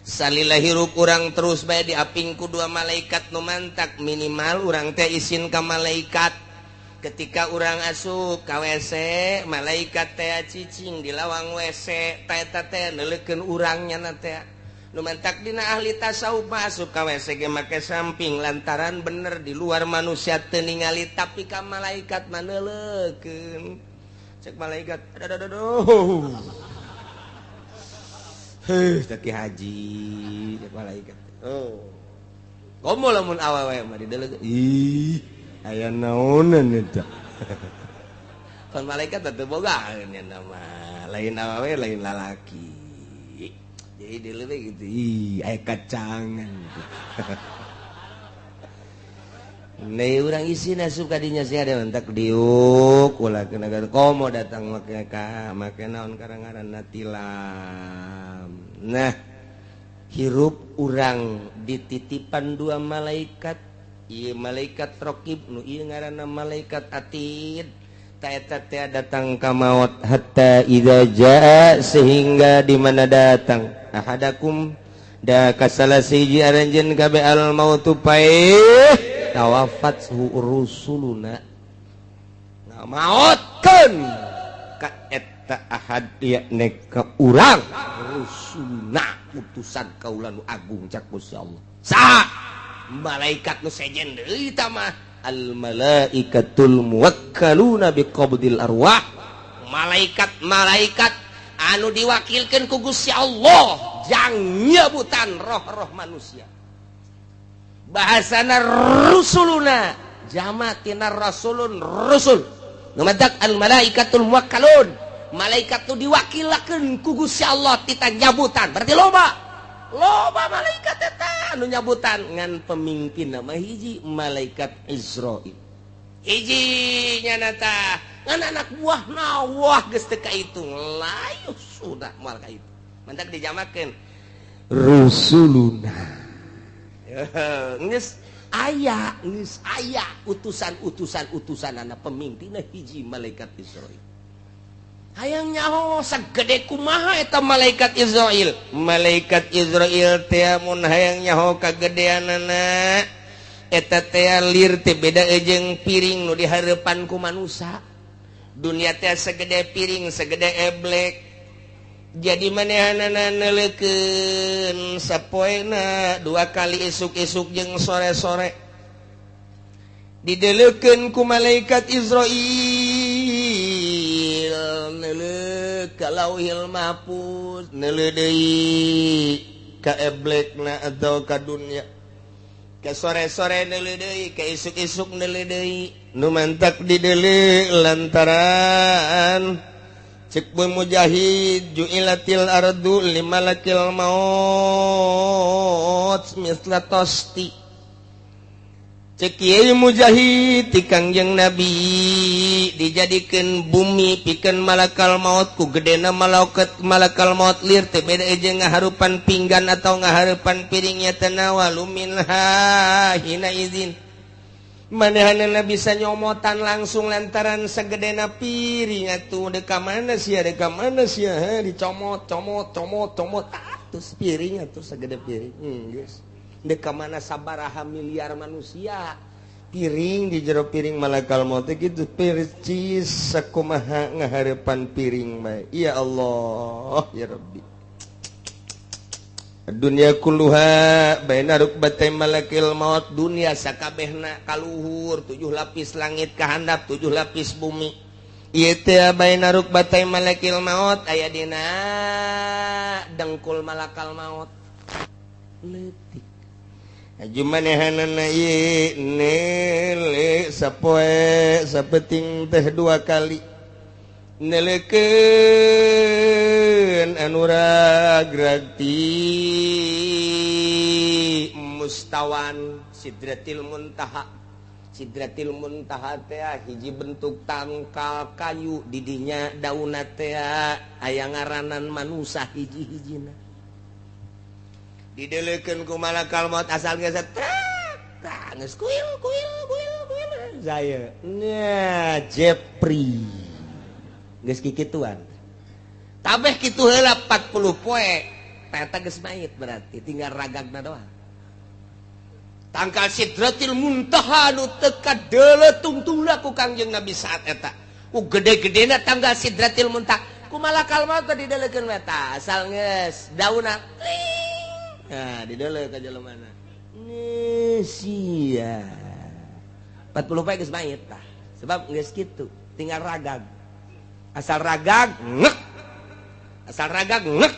Salila hirup urang terus bae diapingku dua malaikat nu mantak minimal urang teh isin ka malaikat. Ketika urang asup ka WC, malaikat teh cicing di lawang WC, teh teh neuleukeun urang nyana teh. Nu mantak dina ahli tasawuf masuk ka WC ge make samping lantaran bener di luar manusia teu ningali tapi ka malaikat mah neuleukeun. Cek malaikat, aduh aduh. Heuh, teh haji cek malaikat. Oh. Komo lamun awewe mah dideuleuk. Ih, aya naonan eta. Kan malaikat teh boga nya mah, lain awewe lain lalaki. Jadi dileuleuk gitu, ih aya kacangan gitu. Nih urang isin asup ka dinya sia ada mentak diuk ulah kena komo datang make ka make naon karang-ngaranna tilam. Nah, hirup urang dititipan dua malaikat, ieu malaikat raqib nu ieu ngaranna malaikat atid. Ta eta teh datang ka maot hatta idza jaa sehingga di mana datang ahadakum da kasala siji aranjeun kabeh al mautu paeh tawafat rusuluna ngamaotkeun ka eta ahad yakne ka urang rusulna utusan kaula nu agung cak Gusti Allah. Saha malaikat nu sejen deui tah mah al malaikatul muwakkaluna biqabdil arwah, malaikat-malaikat anu diwakilkeun ku Gusti Allah jang nyebutan roh-roh manusia. Bahasana rusuluna jama tina rasulun rusul. Nu matak al malaikatul muwakkalun, malaikat nu diwakilakeun ku Gusti Allah tita nyabutan. Berarti loba. Loba malaikat eta anu nyabutan ngan pemimpinna mah hiji malaikat Izrail. Hiji nyana tah ngan anak buahna wah geus teu kaitung layu sudah moal kaitu. Mantak dijamakeun rusuluna. Geus aya, geus aya utusan-utusan utusanana pemimpinna hiji malaikat Israil. Hayang nyaho sagede kumaha eta malaikat Israil. Malaikat Israil teh mun hayang nyaho kagedeanana eta teh lir teh beda jeung piring nu dihareupan ku manusa. Dunia teh segede piring, segede eblek. Jadi manehanana neuleukeun sapoena dua kali isuk-isuk jeung sore-sore. Dideleukeun ku malaikat Israil neuleuh ka Lauhil Mahfuz, neuleuh deui ka eblekna atau ka dunia. Ka sore-sore neuleuh deui, ka isuk-isuk neuleuh deui. Nu mantak dideuleuh lantaran cek Mujahid ju'ilatil ardu limalakil maut misla tosti. Cek Kiai Mujahid ti Kangjeng Nabi dijadikeun bumi pikeun malakal maut ku gedena malaikat malakal maut lir teh beda jeung ngaharupan pinggan atau ngaharupan piringnya tanawalu minha hina izin. Manehanana bisa nyomotan langsung lantaran segedena piring atuh deka mana sia dicomot comot comot comot atuh piring atuh segede piring geus deka mana sabaraha miliar manusia piring di jero piring malakal maut kitu percis sakumaha ngahareupan piring mah. Ya Allah ya Rabbi. Dunia kulluha baina rukbatay malakil maut, dunia sakabehna kaluhur 7 lapis langit kahandap 7 lapis bumi. Ieu teh baina rukbatay malakil maut aya dina dengkul malakal maut leutik. Aju manehanana ieu neule sapoe sapeting teh 2 kali neleukeun anu ragrag ti mustawan sidratil muntaha. Sidratil muntaha teh hiji bentuk tangkal kayu didinya daunna teh aya ngaranan manusa hiji-hijina. Dideleukeun ku malakal maut asal geus tah geus kuil kuil kuil kuil saya nya Jepri geus kikituan. Tabeh kitu heula 40 poe eta geus mayit berarti tinggal ragagna doang. Tangkal sidratil muntaha nu teu kadeuleu tungtungna ku Kangjeng Nabi saat eta. Ku gede-gedena tanggal sidratil muntaha ku malakal maut dideleukeun eta asal geus daunna tling. Nah, dideuleu ka jelemana. Sia. 40 poe geus mayit tah. Sebab geus kitu, tinggal ragag. Asal ragag ngek. Asal ragag ngek.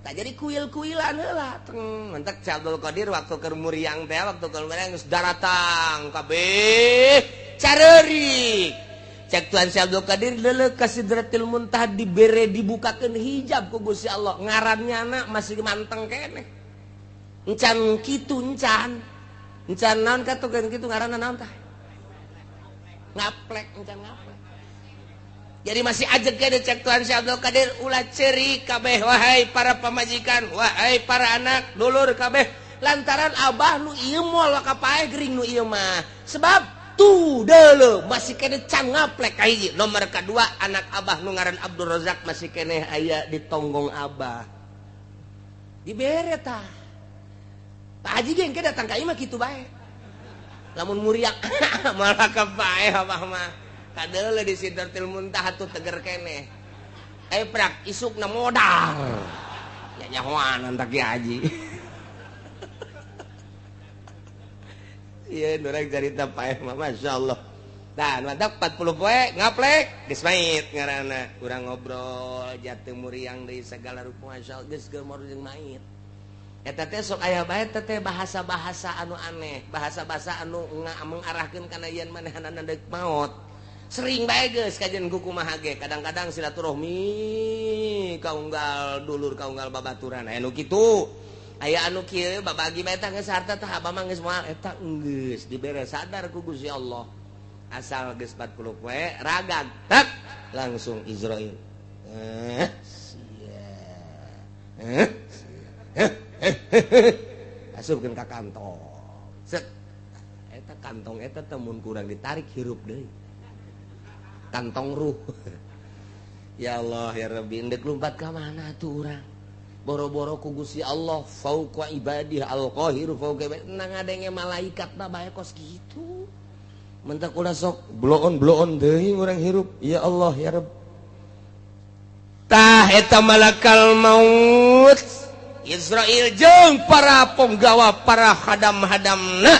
Tak jadi kuil-kuilan heula. Teng, mentak Syekh Abdul Qadir waktu keur muriang teh, waktu keur muriang geus daratang kabeh careurik. Cek Tuhan Syekh Abdul Qadir deuleu ka Sidratil Muntaha dibere dibukakeun hijab ku Gusti Allah. Ngarannya anak masih manteng keneh. Encan kitu encan. Encan naon katukeun kitu ngaranna naon tah? Ngaplek encan ngaplek. Jadi masih ajeg keneh cek Tuhan Syekh Abdul Qadir ulah ceurik kabeh wahai para pamajikan, wahai para anak, dulur kabeh lantaran abah nu ieu moal kapaeh gering nu ieu mah. Sebab tuh dulu masih kene can ngaplek kahiji. Nomor kedua anak abah nu ngaran Abdul Razak masih kene aya di tonggong abah. Dibere tah. Pak Haji ge engke datang ka imah kitu bae. Lamun muriak malah kapaeh abah mah. Kadeuleu di Sidratil Muntaha tuh teger keneh. Prak isukna modar. Ya nyahoanan tak haji. Iya, orang cerita paeh mah masyaallah. Tah, mantap 40 poe ngaplek geus mait ngaranna. Urang ngobrol jatuh muriang deui segala rupa masyaallah geus geumor jeung mait. Eta teh sok aya bae teh bahasa-bahasa anu aneh, bahasa-bahasa anu mengarahkeun kana yen manehanana deuk maot. Sering bae geus kajian ku kumaha ge, kadang-kadang silaturahmi kaunggal dulur kaunggal babaturan aya nu kitu. Aya anu kieu babagi bae tah geus harta tah abah mah geus moal eta geus dibere sadar ku Gusti Allah. Asal geus 40 poe ragag tak langsung Israil. Sia. Asupkeun ka kantong. Set. Eta kantong eta teh mun kurang ditarik hirup deui. Kantong ruh. Ya Allah ya Rabbi, endek lumpat ka mana tuh urang? Boro-boro ku Gusti Allah fauqa ibadih al-qahiru fauqa ibadih nang ngadenge malaikat mah bae kos kitu. Mentak ulah sok bloon-bloon deui urang hirup. Ya Allah ya Rabb. Tah eta malakal maut Israil jeung para penggawa para hadam-hadamna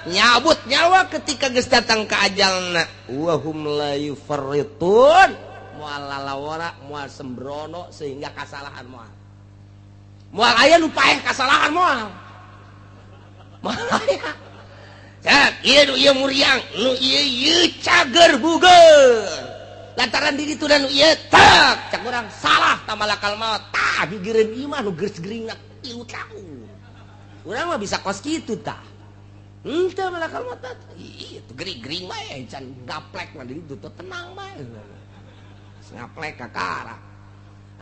nyabut nyawa ketika geus datang ka ajalna. Wa hum la yufarritun, moal lalawara moal sembrono sehingga kasalahan moal. Moal aya nu paeh kasalahan moal. Moal aya. Cak, ieu nu ieu muriang, nu ieu ieu cager buger. Lantaran diri tu dan nu ieu tak, cak urang salah ta malakal maut. Tah gigireun ieu mah nu geus geuringna 3 tahun. Urang mah bisa kos kitu tah. Henteu malakal maut. Ieu tuh gering-gering bae can gaplek mah di ditu tenang bae. Ngaplek kakara.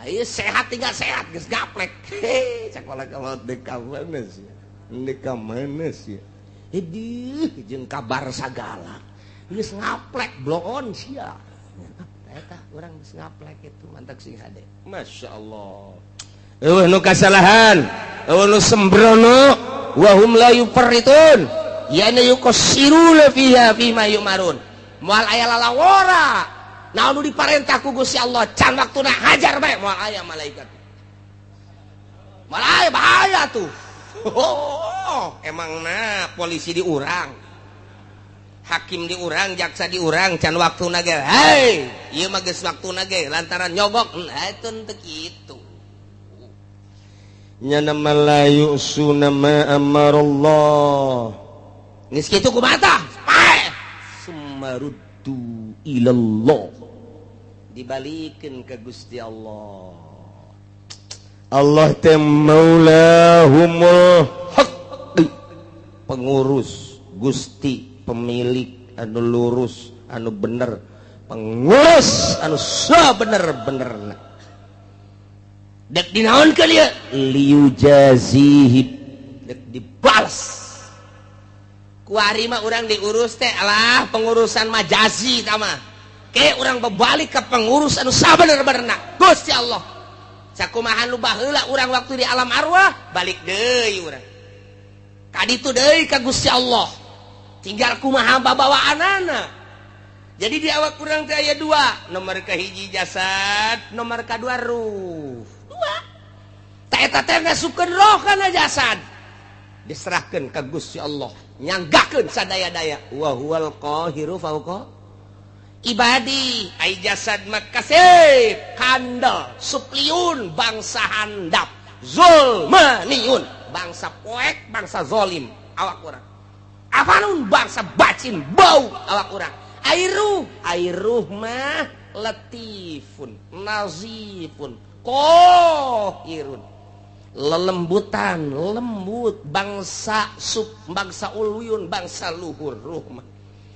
Ayo sehat tinggal sehat geus gaplek. Heh, cak malakal maut deuk ka mana sia? Deuk ka mana sia? Edih jeung kabar sagala. Geus ngaplek bloon sia. Eta urang geus ngaplek itu mantak sing hade. Masyaallah. Eueuh nu kasalahan, eueuh nu sembrono, wa hum la yufarritun. Ya yuqassiruna fiha fima yumarun. Moal aya lalawora. Naon nu diparentah ku Gusti Allah can waktuna hajar bae moal aya malaikat. Moal aya bahaya tuh. Oh, emang nah polisi diurang, hakim diurang, jaksa diurang, can waktuna ge. Hei, ieu mah geus waktuna ge lantaran nyogok. Nah, itu teu kitu. Nya nama la yusuna ma amarallah. Geus kitu kumaha tah? Paeh. Sumaruddu ilallah. Dibalikeun ka Gusti Allah. Allah teh maulahumul haq, pengurus Gusti, pemilik anu lurus anu bener, pengurus anu sabener-benerna. Dek dinaonkeun ieu liujazihi, dek dibales. Kuari mah urang diurus teh alah pengurusan majazi tah mah. Ke urang berbalik ke pengurus anu sabener-benerna Gusti Allah. Sakumaha nu baheula urang waktu di alam arwah balik deui urang. Kaditu deui ka Gusti Allah. Tinggal kumaha babawaanana. Jadi di awak urang teh aya dua, nomor kahiji jasad, nomor kadua ruh. Dua. Ta eta teh ngasupkeun roh kana jasad. Diserahkeun ka Gusti Allah, nyanggakeun sadaya-daya. Wa huwal qahiru fauqa ibadi. Ai jasad mah kasep, kandel, supliun, bangsa handap, zulmaniun, bangsa poek, bangsa zolim awak urang. Afanun bangsa bacin bau awak urang. Ai ruh mah latifun, nazifun, kohirun, lelembutan, lembut, bangsa sub, bangsa uluyun, bangsa luhur ruh mah.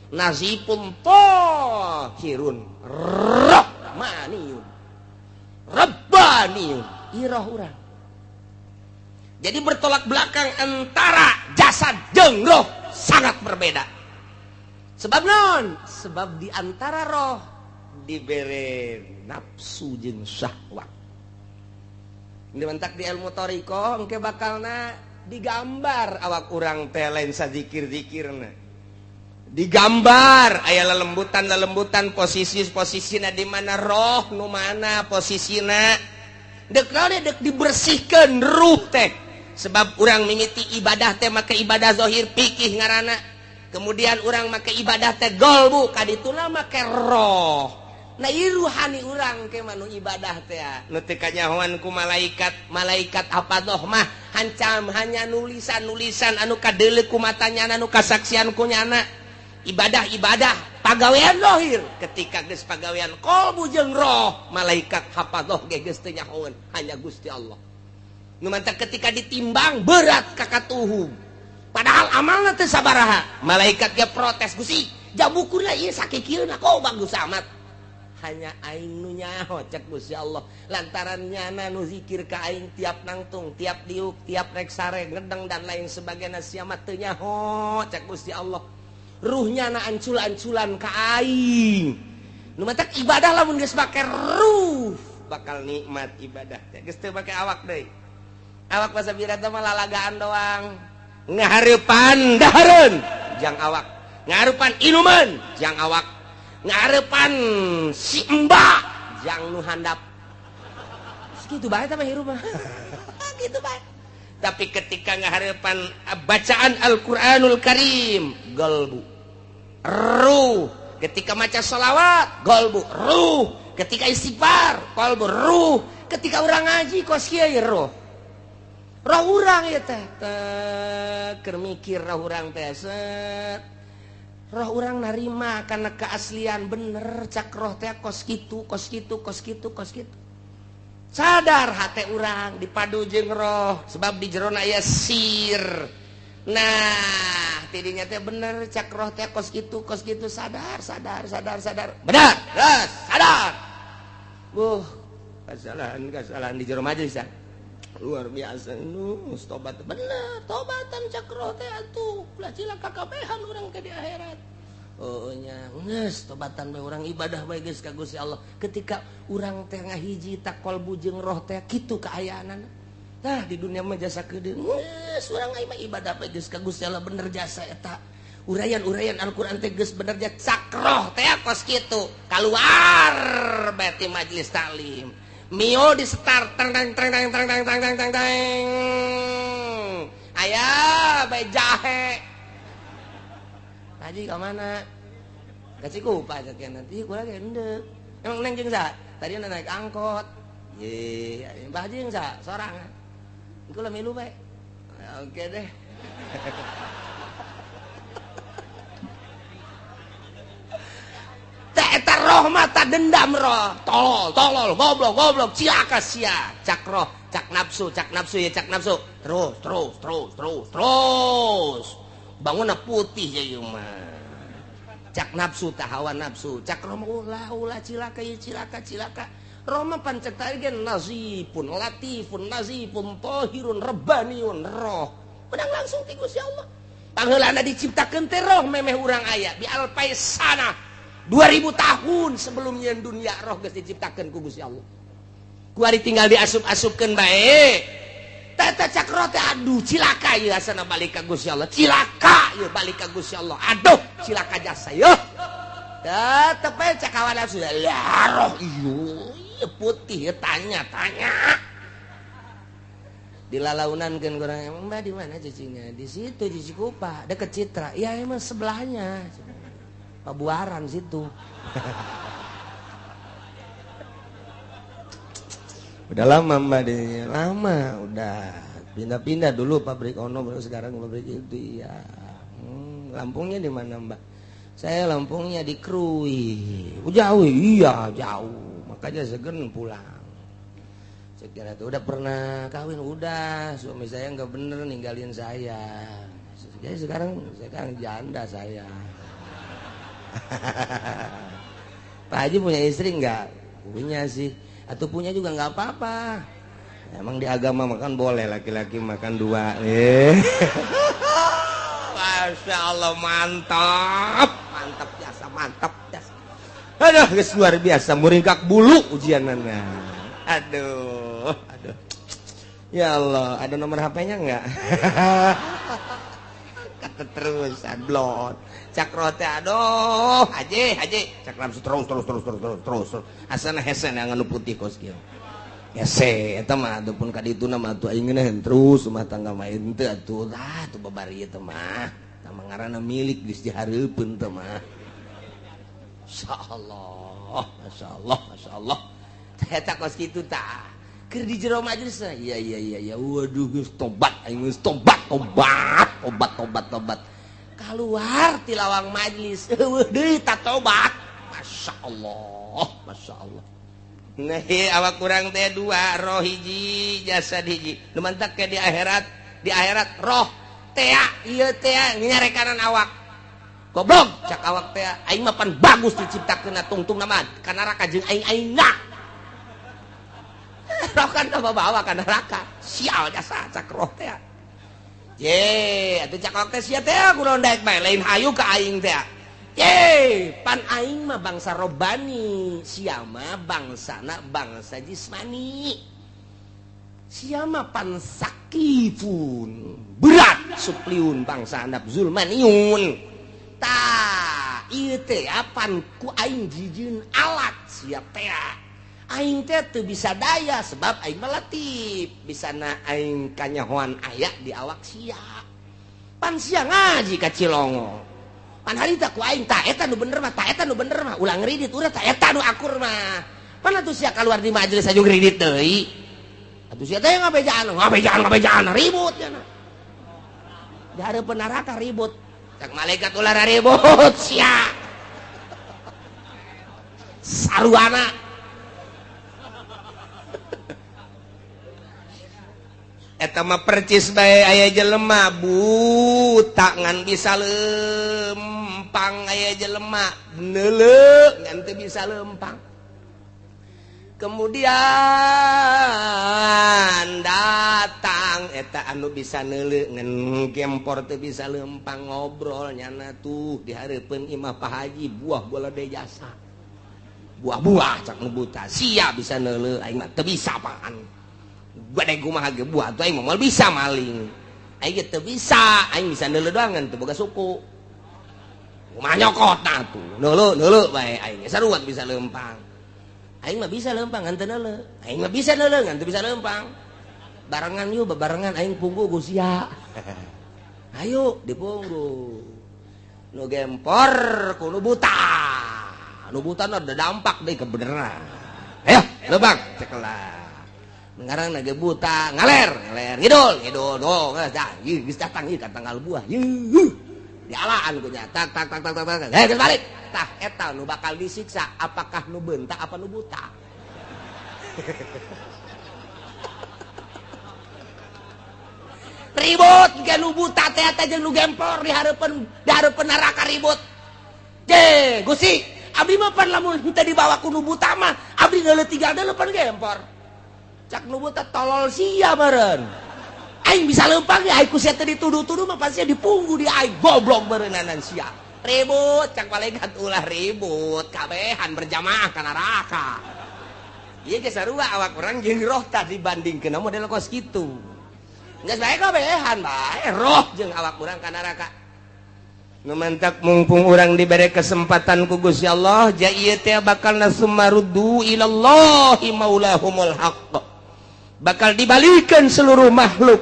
Nazifun tohirun, rahmaniyun, rabbaniyun, iroh urang. Jadi bertolak belakang antara jasad jeung roh sangat berbeda. Sebab non? Sebab di antara roh dibere nafsu jeung syahwat. Ini mentak di ilmu thariqah engke bakalna digambar awak urang teh lain sazikir-zikirna. Digambar aya lelembutan-lelembutan posisi-posisina di mana roh nu mana posisina. Dek naon dek dibersihkeun ruh teh. Sebab urang mimiti ibadah teh make ibadah zahir pikih ngaranna. Kemudian urang make ibadah teh golbu kadituna make roh. Nah ieu ruhani urang ke manu ibadah teh nu teu kanyahoan ku malaikat. Malaikat hafadoh mah hancam hanya nulisan-nulisan anu kadeuleu ku matanya anu kasaksian ku nyana. Ibadah-ibadah pagawean zahir ketika geus pagawean qalbu jeung roh malaikat hafadoh ge geus teu nyahoeun hanya Gusti Allah. Nu mantak ketika ditimbang berat ka katuhu. Padahal amalna teu sabaraha. Malaikat ge protes, Gusti, jabukurna ieu sakikieuna kok bagus amat. Hanya aing nu nyaho cek Gusti Allah lantaran nyana nu zikir ka aing tiap nangtung tiap diuk tiap rek sare ngedeng dan lain sebagainya sia mah teu nyaho cek Gusti Allah. Ruhnya na ancul-anculan ka aing. Nu matak ibadah lamun geus make ruh bakal nikmat ibadah teh. Geus teu make awak deui. Awak masa birata mah lalagaan doang. Ngahareupan dahareun jang awak, ngahareupan inuman jang awak, ngarepan si mbak jang nu handap. Segitu bae tah mah hirup mah. Gitu bae. Tapi ketika ngaharepan bacaan Al-Qur'anul Karim, galbu ruh. Ketika maca sholawat, galbu ruh. Ketika istighfar, qalbu ruh. Ketika urang ngaji kos kieu roh. Roh urang ieu teh keur mikir roh urang teh set. Roh urang narima karena keaslian bener cak roh teh kos kitu kos kitu kos kitu kos kitu. Sadar hate urang dipadu jeung roh sebab di jerona aya sir. Nah tidinya teh bener cak roh teh kos kitu sadar sadar sadar sadar bener terus sadar. Kesalahan di jero majelis ya. Luar biasa nu tobat bener tobatan cak roh teh atuh ulah cilaka kabehan urang ke di akhirat. Oh nya geus tobatan bae urang ibadah bae geus ka Gusti Allah. Ketika urang teh ngahiji tak qalbu jeung roh teh kitu kaayaanana. Tah di dunia mah jasa keudeung geus urang mah ibadah bae geus ka Gusti Allah bener jasa eta. Uraian-uraian Al-Qur'an teh geus bener jasa cak roh teh kos kitu. Kaluar bae ti majelis taklim. Mio di start tang tang tang tang tang tang tang tang tang. Aya bae jahe. Haji ka mana? Ka Cikupa cek nanti kula ge endek. Emang neng jeung saha? Tadi naik angkot. Ye, Mbah Haji jeung saha? Sorangan. Kula milu bae. Oke deh. Eta roh mata dendam roh, tolol, tolol, goblok, goblok, cilaka sia, cak roh, cak nafsu ya cak nafsu, terus, terus, terus, terus, terus, bangunna putih ya ieu mah, cak nafsu tah hawa nafsu, cak roh mah ulah, ulah cilaka ya cilaka, cilaka, roh mah pancek tadi ge nazifun, latifun, nazifun, tohirun, rebaniun, roh, menang langsung ti Gusti Allah, pangheulana diciptakeun teh roh memeh urang aya bi alpai sana. 2000 tahun sebelumnya dunia roh geus diciptakeun ku Gusti Allah. Kuari tinggal diasup-asupkeun bae. Tata cak roh teh aduh cilaka ieu asana balik ka Gusti Allah. Cilaka ieu balik ka Gusti Allah. Aduh cilaka jasa ieu. Tetep bae cak hawa nafsu. Ya roh ieu putih tanya-tanya. Dilalaunankeun kurang emang Mbak di mana cicingnya? Di situ di Cikupa, deket Citra. Ya emang sebelahnya. Pabuaran situ. Udah lama Mbak di lama udah pindah-pindah dulu pabrik ono baru sekarang pabrik itu ya. Lampungnya di mana Mbak? Saya Lampungnya di Krui. Oh, jauh iya jauh. Makanya segen pulang. Saya kira tuh udah pernah kawin udah suami saya nggak bener ninggalin saya. Jadi sekarang janda saya. Pak Haji punya istri nggak? Punya sih. Atau punya juga nggak apa-apa. Emang di agama makan boleh laki-laki makan dua. Masya Allah mantap, mantap jasa, mantap jasa. Aduh, luar biasa muringkak bulu ujianana. Aduh, aduh. Ya Allah, ada nomor HP-nya nggak? Keterusan blon. Cak roh teh aduh, haji haji. Cak nafsu terus terus terus terus terus terus. Asana hese anu putih kos kieu. Hese eta mah atuh pun ka dituna mah atuh aing ngeunaheun terus rumah tangga mah henteu atuh. Tah atuh babari ieu teh mah. Tah mah ngaranna milik geus dihareupeun teh mah. Masyaallah, masyaallah, masyaallah. Eta kos kitu tah. Keur di jero majelis iya iya iya iya waduh geus tobat aing geus tobat tobat tobat tobat tobat. Keluar ti lawang majelis eueuh deui ta tobat. Masyaallah, masyaallah. Nah, awak kurang teh dua, roh hiji, jasad hiji. Nu mantak ke di akhirat roh tea ieu tea nyarekanan awak. Goblok cak awak teh aing mah pan bagus diciptakeun tungtung mah ka neraka jeung aing aingna. Roh kan bawa ka neraka. Sial jasa cak roh teh. Ye, atuh cak awak teh sia teh kunaon daek bae lain hayu ka aing teh. Ye, pan aing mah bangsa robani, sia mah bangsana bangsa jismani. Sia mah pan sakifun, berat supliun bangsa handap zulmaniun. Tah, ieu teh pan ku aing jijieun alat sia teh. Aing teh teu bisa daya sebab aing mah latif, bisana aing kanyahoan aya di awak sia. Pan sia ngaji ka Cilongo. Pan harita ku aing ta eta nu bener mah, ta eta nu bener mah, ulah ngridit urang ta eta nu akur mah. Pan atuh sia kaluar di majelis aju ngridit deui. Atuh sia teh ngabejaan, ngabejaan, ngabejaan ribut nya. Di hareupeun neraka ribut. Cak malaikat ulah ribut sia. Saruana. Eta mah percis bae aya jelema buta ngan bisa lempang, aya jelema neuleuh ngan teu bisa lempang. Kemudian datang eta anu bisa neuleuh ngan gempor teu bisa lempang, ngobrol nyana tuh di hareupeun imah Pak Haji buah bola de jasa. Buah-buah cak nu buta sia bisa neuleuh aing mah teu bisa apaan. Gede kumaha ge buah atuh aing mah bisa maling. Aing ge teu bisa, aing bisa neuleuh doang ngan teu boga suku. Kumaha nyokot tah atuh. Neuleuh neuleuh bae aing sarua bisa lempang. Aing mah bisa lempang ngan teu neuleuh. Aing mah bisa neuleuh ngan teu bisa lempang. Barengan yuk bebarengan aing punggu ku sia. Ayo dipunggu. Nu gempor ku nu buta. Nu buta ada dampak deui kebeneran. Ayo lempang cekelah. Ngarang nage buta, ngaler, ngaler, ngidul, ngidul, do, geus dah, geus datang ieu ka tanggal buah, yeuh, dialaan ku nya, tak, tak, tak, tak, tak, tak, geus balik, tah, eta nu bakal disiksa, apakah nu beunta apa nu buta? Ribut, ge nu buta teh eta jeung nu gempor di hareupeun neraka ribut. Ge, Gusti, abdi mah pan lamun henteu dibawa ku nu buta mah, abdi deuleu tiga deuleu pan gempor. Cak nu buta tolol sia meureun. Aing bisa lempang ya, aing ku sia teh dituduh-tuduh mah pasti dipunggu di aing goblok meureunnanan sia. Ribut cak malaikat ulah ribut, kabehan berjamaah ka neraka. Ieu ge sarua awak urang jeung roh tah dibandingkeun model kos kitu. Geus bae kabehan bae roh jeung awak urang ka neraka. Nu mantak mumpung urang dibere kesempatan ku Gusti Allah, ja ieu teh bakal nasumaruddu ilallahi maulahumul haqq. Bakal dibalikan seluruh makhluk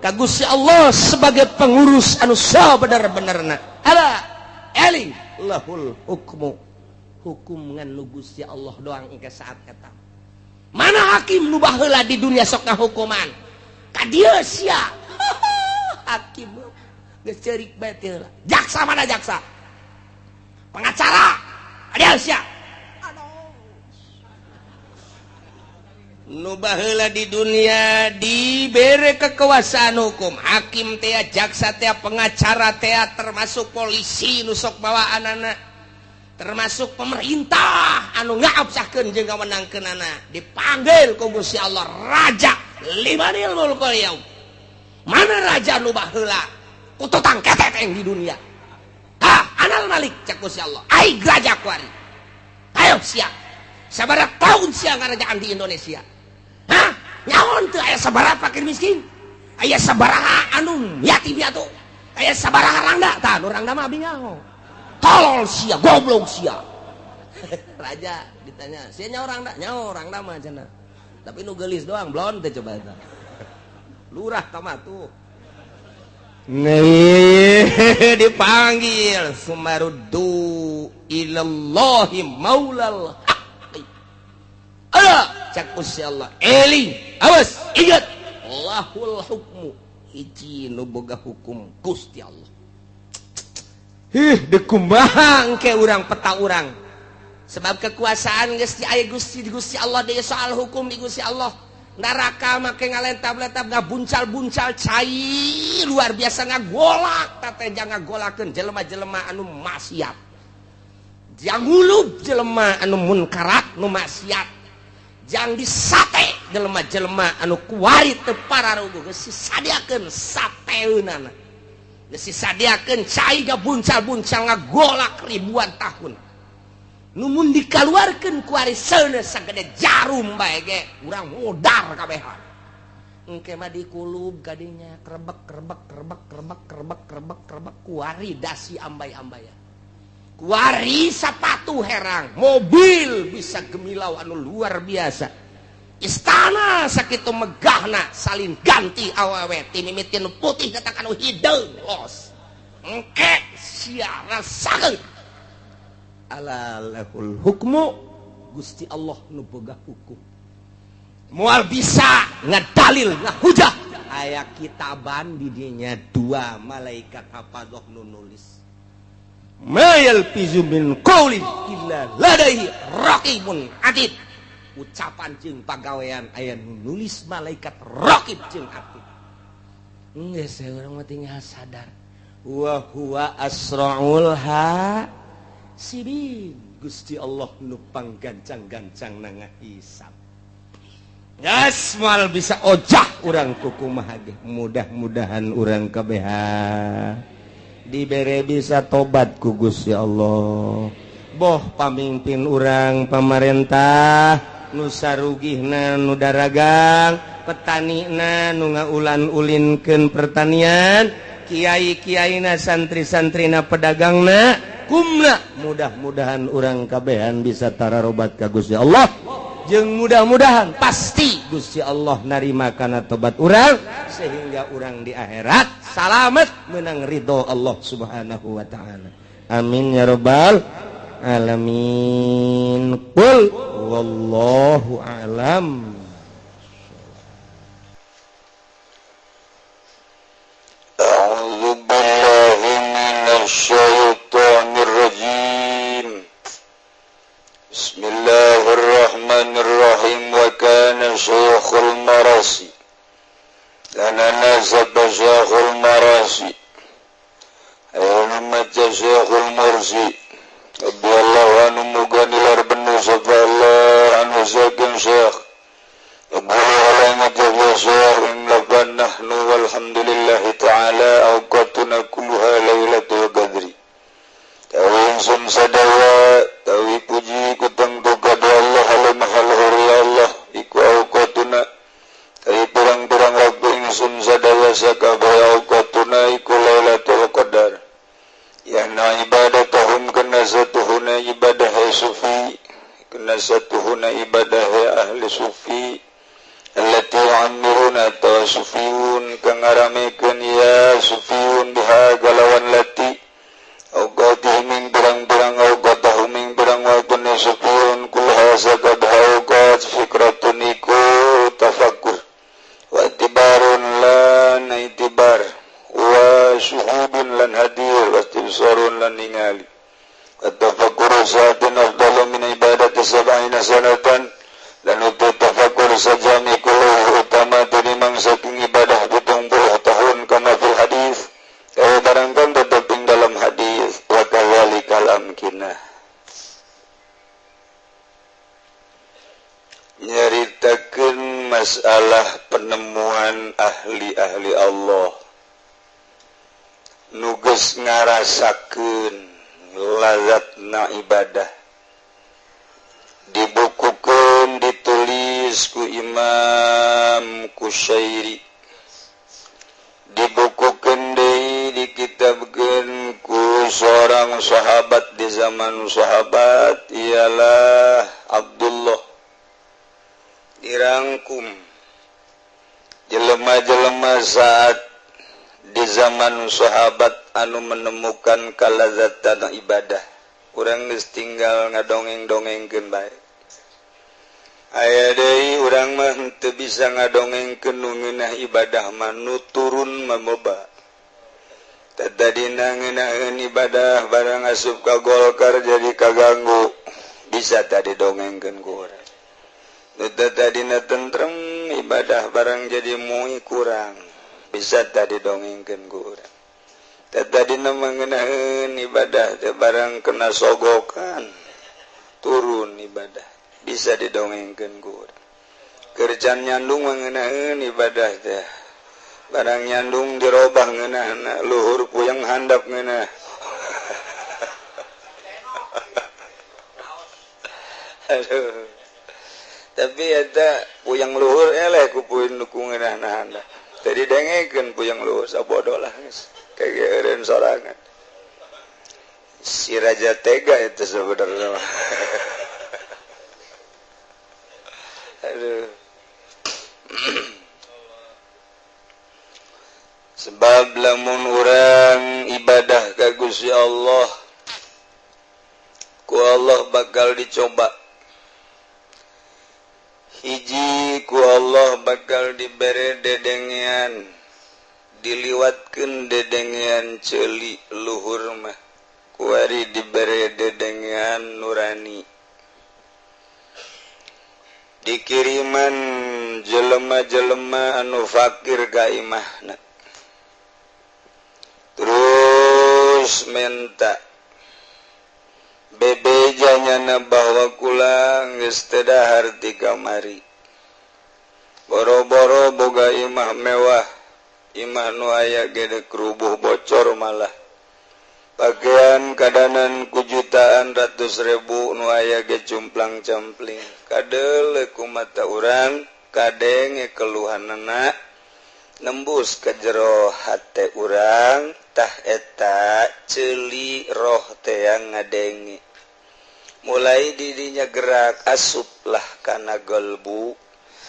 ka Gusti Allah sebagai pengurus anu sabener-benerna. Ala eling lahul hukmu. Hukum ngan nu Gusti Allah doang engke saat eta. Mana hakim nu baheula di dunia sok ngahukuman? Ka dieu sia. Hakim geus ceurik bae teh heula. Jaksa mana jaksa? Pengacara. Ka dieu sia. Nu baheula di dunia dibere kekuasaan hukum, hakim teh, jaksa teh, pengacara teh, termasuk polisi nu sok bawaanana, termasuk pemerintah anu ngaabsahkeun jeung ngawenangkeunana, dipanggil ku Gusti Allah raja limanil mulkul yaum. Mana raja nu baheula kututang keteteng di dunia? Ah, anal malik cak Gusti Allah. Aing raja kuari. Ayo sia. Sabaraha tahun sia ngarajaan di Indonesia? Hah? Nyaon teu aya sabaraha fakir miskin? Aya sabaraha anu yatim piatu? Aya sabaraha rangda tah nu rangda mah abi nyaho. Tolol sia, goblok sia. Raja ditanya, sia nyaho rangda? Nyaho rangda mah cenah. Tapi nu geulis doang blon teh coba eta. Lurah tama tuh. Nih dipanggil sumaruddu ilallahi maulal haqqi. Ala cak Gusti Allah, eling, awas, ingat lahul hukmu, hiji nu boga hukum Gusti Allah. Hih, dekumaha engke urang peta urang. Sebab kekuasaan geus aya Gusti Gusti Allah deui soal hukum di Gusti Allah. Neraka make ngalentab-lentab ngabuncal-buncal cai luar biasa ngagolak teh jangan ngagolakeun jelema-jelema anu maksiat. Jang ngulub jelema anu munkarat nu maksiat. Jang disate jelema-jelema anu kuari teu pararuguh geus sadiakeun sateunana. Geus sadiakeun cai ngabuncal-buncal ngagolak ribuan tahun. Numun dikaluarkeun ku ari seuneu sagede jarum bae ge urang modar kabehan. Engke mah dikulub kadinya krebek krebek krebek krebek krebek krebek krebek kuari dasi ambay-ambayan. Kuari sapatu herang, mobil bisa gemilau anu luar biasa. Istana sakitu megahna salin ganti awewe ti mimiti nu putih datang anu hideung los. Engke sia rasakeun. Ala lahul hukmu, Gusti Allah nu boga hukum. Moal bisa ngadalil ngahujah. Aya kitaban di dinya dua malaikat hafadzah nu nulis. Ma yalfizu min qaulin illa ladaihi raqibun atid. Ucapan jeung pagawean aya nu nulis malaikat raqib jeung atid. Geus urang mah tinggal sadar. Wa huwa asraul ha sibin. Gusti Allah nu panggancang-gancang na ngahisab. Geus moal bisa ojah urang kukumaha ge. Mudah-mudahan urang kabehan dibere bisa tobat ku Gusti Allah. Boh pamimpin urang pamarentah nu sarugihna nu daragang, petanina nu ngaulan-ulinkeun pertanian, kiai-kiaina santri-santrina pedagangna kumna, mudah-mudahan urang kabehan bisa tararobat ka Gusti Allah. Jeung mudah-mudahan pasti Gusti Allah narima kana tobat urang sehingga urang di akhirat salamet menang ridho Allah Subhanahu wa taala. Amin ya rabbal alamin. Qul wallahu a'lam. A'udzu billahi minasyaitonir rajim. Bismillahirrahmanirrahim. Wa kana syekhul marasi lana nasaba syekhul marasi ayana maca syekhul mursi radhiyallahu anhu muga nilar benu sapa Allah anhu saking syekh Abu syekh inna nahnu walhamdulillahi ta'ala awqatuna kulluha lailatul qadri. Tawi ingsun sadawa tawi puji kutang kada Allah alamahal Allah iku awqatuna tawi pirang-pirang waktu ingsun sadawa sakabeh awqatuna iku lailatul qadar. Ya na ibadatahum kena satuhuna ibadah sufi kena satuhuna ibadah ahli sufi allati yu'ammiruna tawa sufiyun kang ngaramekeun ya sufiyun biha galawan lati awqatihim ing pirang-pirang awqatahum ing pirang waktune sufiyun kulha sakabeh awqat fikratun iku tafakkur wa itibarun lan itibar wa syuhudun lan hadir wa istibsarun lan ningali. At-tafakkur sa'atin afdalu min ibadati sab'ina sanatan lan utu tafakkur sajam iku utama tinimang saking ibadah 70 tahun kama fil hadis kaya barangkang tetep ing dalam hadis wa kadzalikal amkinah. Nyaritakeun masalah penemuan ahli-ahli Allah nu geus ngarasakeun lazatna ibadah dibukukeun ditulis ku Imam Kusyairi, dibukukeun deui di kitab Seorang sahabat di zaman sahabat ialah Abdullah, dirangkum jelema-jelema saat di zaman sahabat anu menemukan kalazatan ibadah. Urang geus tinggal ngadongeng-dongengkeun bae. Aya deui urang mah henteu bisa ngadongengkeun nu ngeunah ibadah mah, nu turun mah loba. Tadina ngeunaheun ibadah barang asup ka Golkar jadi kaganggu, bisa tadi dongengkeun ku urang. Nu tadina tentrem ibadah barang jadi mui kurang, bisa tadi dongengkeun ku urang. Tadina ngeunaheun ibadah teh barang kena sogokan turun ibadah, bisa didongengkeun ku urang. Kerjaan nyandung ngeunaheun ibadah teh barang nyandung dirobah ngeunah, luhur puyeng handap ngeunah. Aduh. Tapi eta puyeng luhur eleh ku puyeng nu ku ngeunahna handap. Tadi dengekeun puyeng luhur sabodoh lah geus. Kageeureun sorangan. Si raja tega itu sebenarnya. Aduh. Sebab lamun urang ibadah ka Gusti Allah, ku Allah bakal dicoba. Hiji ku Allah bakal dibere dedengean, diliwatkeun dedengean ceuli luhur mah, kuari dibere dedengean nurani. Dikiriman jelema-jelema anu fakir ka imahna. Terus minta bebejanya bahwa kula geus teu dahar ti kamari. Boro-boro boga imah mewah, imah nu aya gede kerubuh bocor malah. Pakaian kadanan ku jutaan ratus ribu nu aya ge cumplang-campling. Kadeuleu ku mata urang, kadenge keluhanana nembus ke jero hate urang. Tah eta ceuli roh teh yang ngadenge. Mulai didinya gerak asuplah kana golbu.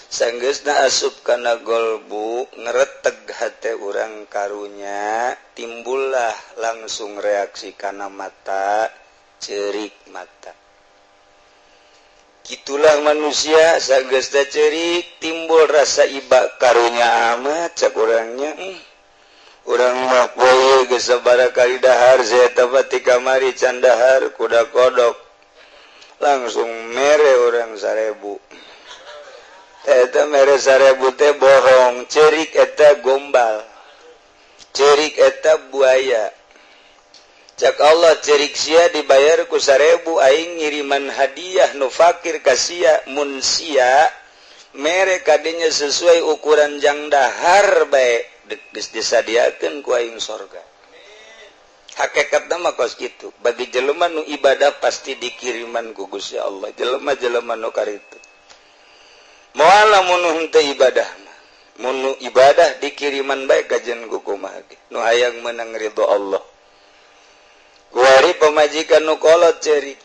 Sanggeusna asup kana golbu, ngereteg hate urang karunya, timbullah langsung reaksi kana mata, cerik mata. Gitulah manusia, sanggeusna cerik timbul rasa iba karunya amat cak urangnya. Urang mah poe geus sabaraha kali dahar saya ti kamari can dahar kuda kodok. Langsung mere urang 1000. Eta mere 1000 teh bohong, cerik eta gombal. Cerik eta buaya. Cak Allah cerik sia dibayar ku 1000 aing ngiriman hadiah nu fakir ka sia, mun sia mere kadinya sesuai ukuran jang dahar bae geus disadiakeun ku aing sorga. Hakikatna mah kos kitu. Bagi jelema nu ibadah pasti dikiriman ku Gusti Allah. Jelema-jelema nu karitu. Moal lamun henteu ibadah mah. Mun ibadah dikiriman bae kajen ku kumaha ge. Nu hayang meunang ridho Allah. Kuari pamajikan nu kolot cerik.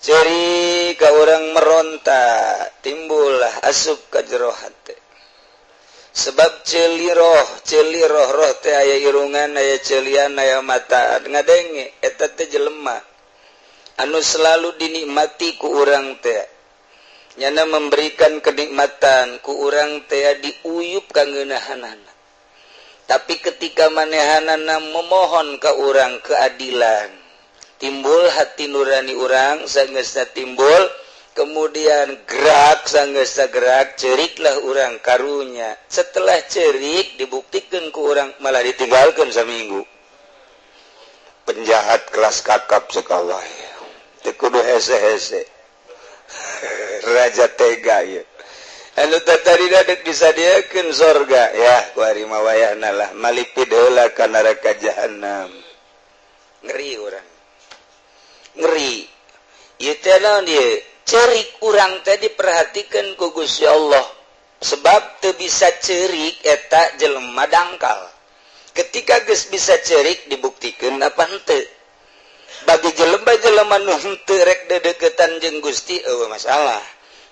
Cerik ka urang meronta, timbullah asup ka jero hate. Sebab ceuli roh roh teh aya irungan, aya ceulian, aya mataan, ngadenge eta teh jelema anu selalu dinikmati ku urang teh. Nyana memberikan kenikmatan ku urang teh diuyup ka ngeunahanana. Tapi ketika manehanana memohon ka urang keadilan, timbul hati nurani urang, sanggeusna timbul, kemudian gerak, sanggeusna gerak, ceriklah urang karunya. Setelah cerik dibuktikan ku urang malah ditinggalkan saminggu. Penjahat kelas kakap sekolah. Teu kudu hese-hese. Raja tega ieu. Anu tadi dek disadiakeun sorga ya, ku ari mah wayahna lah malipid heula ka neraka jahanam. Ngeri urang. Ngeri. Ieu teh naon ieu? Cerik urang teh diperhatikan ku Gusti Allah. Sebab teu bisa cerik eta jelema dangkal. Ketika geus bisa cerik dibuktikan didedeketankeun apa henteu. Bagi jelema-jelema nu henteu rek dedeketan jeung Gusti eueuh masalah.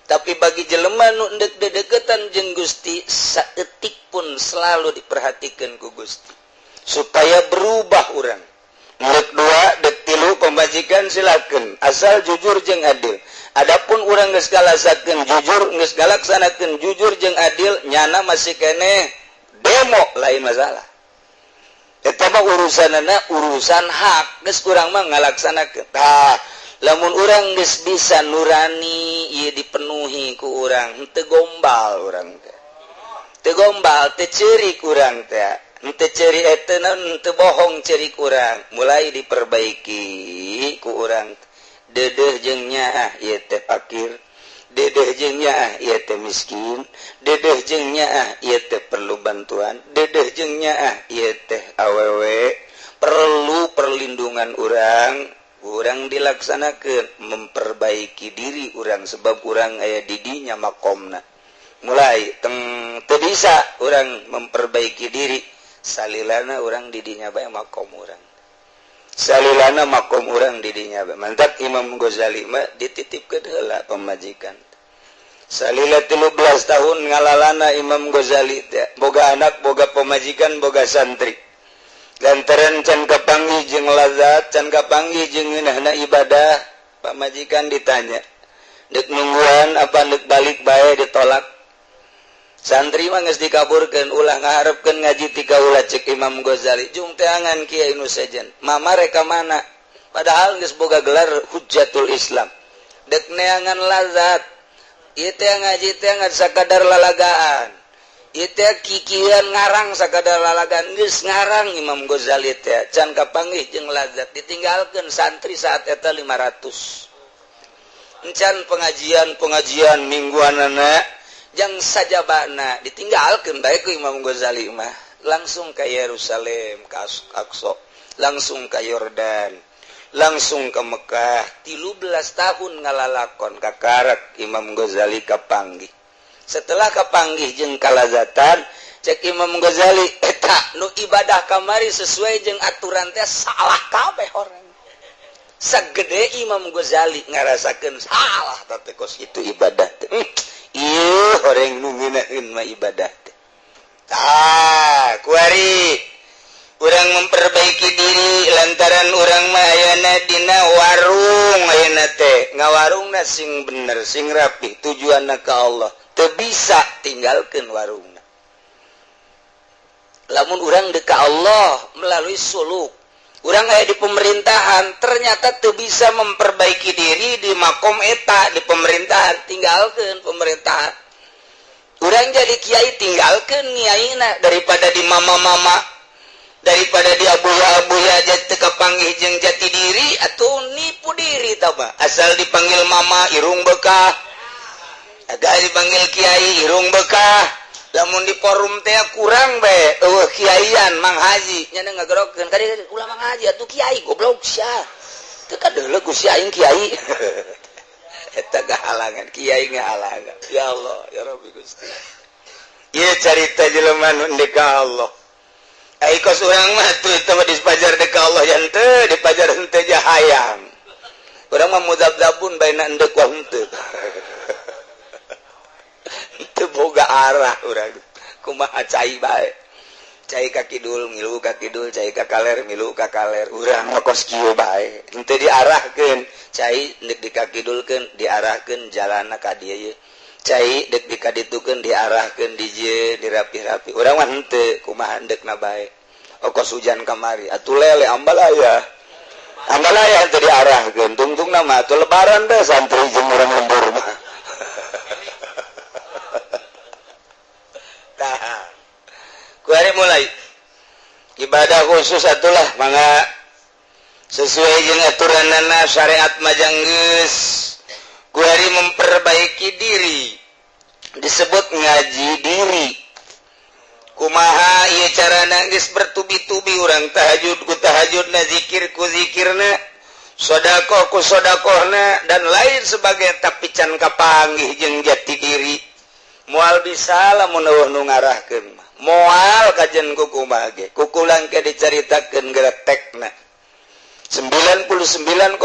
Tapi bagi jelema nu endek dedeketan jeung Gusti saeutik pun selalu diperhatikan ku Gusti supaya berubah urang. Dek dua, dek tilu pemajikan silakan asal jujur jeung adil. Adapun urang geus ngalasakeun jujur, geus ngalaksanakeun jujur jeung adil, nyana masih keneh demo lain masalah. Eta mah urusanana urusan hak, geus urang mah ngalaksanakeun. Tah, lamun urang geus bisa nurani ieu dipenuhi ku urang, henteu gombal urang teh. Teu gombal, teu ceurik urang teh. Henteu ceurik eta naon, henteu bohong ceurik urang, mulai diperbaiki ku urang. Dedeh jeung nyaah ieu teh fakir, dedeh jeung nyaah ieu teh miskin, dedeh jeung nyaah ieu teh perlu bantuan, dedeh jeung nyaah ieu teh awewe perlu perlindungan urang. Urang dilaksanakeun memperbaiki diri urang sebab urang aya di dinya makomna. Mulai teng teu bisa urang memperbaiki diri salilana urang di dinya bae makom urang. Salilana makom urang di dinya bae. Mantap Imam Ghazali mah dititipkeun heula pamajikan. Salila 13 tahun ngalalana Imam Ghazali teh boga anak, boga pamajikan, boga santri. Lantaran can kapanggih jeung lazat, can kapanggih jeung ngeunahna ibadah, pamajikan ditanya, "Deuk nungguan apa deuk balik bae?" Ditolak. Santri mah geus dikaburkeun, ulah ngaharepkeun ngaji ti kaula ceuk Imam Ghazali. Jung teangan kiai nu sejen. Mama rek ka mana? Padahal geus boga gelar Hujjatul Islam. Deuk neangan lazat. Ieu teh ngaji teh ngan sakadar lalagaan. Ieu teh kikieuan ngarang sakadar lalagaan. Geus ngarang Imam Ghazali teh can kapanggih jeung lazat, ditinggalkeun santri saat eta 500. Encan pengajian-pengajian mingguanana jang sajabana ditinggalkeun bae ku Imam Ghazali mah, langsung ke Yerusalem, ke Aqsa, langsung ke Yordan, langsung ke Mekah. 13 tahun ngalalakon kakarak Imam Ghazali kapanggih. Setelah kapanggih jeung kalazatan, cek Imam Ghazali, eta nu ibadah kamari sesuai jeung aturan teh salah kabeh orang. Sagede Imam Ghazali ngarasakeun salah teh kos itu ibadah teh. Ieu horeng nu ngeunaheun mah ibadah teh. Tah, kuari urang memperbaiki diri lantaran urang mah ayana dina warung ayeuna teh. Ngawarungna sing bener, sing rapih, tujuanna ka Allah. Teu bisa tinggalkeun warungna. Lamun urang deuk ka Allah melalui suluk, urang aya di pemerintahan ternyata teu bisa memperbaiki diri di makom eta di pemerintahan, tinggalkeun pemerintahan. Urang jadi kiai, tinggalkeun ngiaina daripada di mama-mama, daripada di abuya-abuya aja teu kapanggih jeung jati diri atau nipu diri tah. Asal dipanggil mama irung bekah, agak dipanggil kiai irung bekah. Lamun di forum teh kurang bae eueuh kiaian Mang Haji nya ngagerokeun kadi ulah Mang Haji atuh kiai goblok sia teu kadeuleu ku si aing kiai. Eta gahalangan kiai ngahalangan. Ya Allah ya Rabbi Gusti, ieu carita jelema nu endek ka Allah. Ai kos urang mah tuh eta mah dipajar dek ka Allah ya henteu, dipajar henteu jahayang. Urang mah mudabdabun baina endek wa henteu. Teu boga arah urang. Kumaha cai bae. Cai ka kidul milu ka kidul, cai ka kaler milu ka kaler. Urang mah kos kieu bae. Henteu diarahkeun. Cai deuk dikakidulkeun, diarahkeun jalanna ka dieu ye. Cai deuk dikaditukeun, diarahkeun di dieu, dirapi-rapi. Urang mah henteu, kumaha endekna bae. Okos hujan kamari, atuh lele ambalaya. Ambalaya henteu diarahkeun. Tungtungna mah atuh lebaran deh santri jeung urang lembur mah. Tah. Kuari mulai ibadah khusus atulah mangga sesuai jeung aturanana syariat majang geus. Kuari memperbaiki diri disebut ngaji diri. Kumaha ieu carana geus bertubi-tubi urang tahajud ku tahajudna, zikir ku zikirna, sedekah ku sedekahna dan lain sebagainya, tapi can kapanggih jeung jati diri. Moal bisa lamun eueuh nu ngarahkeun mah. Moal kajen ku kumaha ge. Kukulang ke dicaritakeun geretekna. 99,9%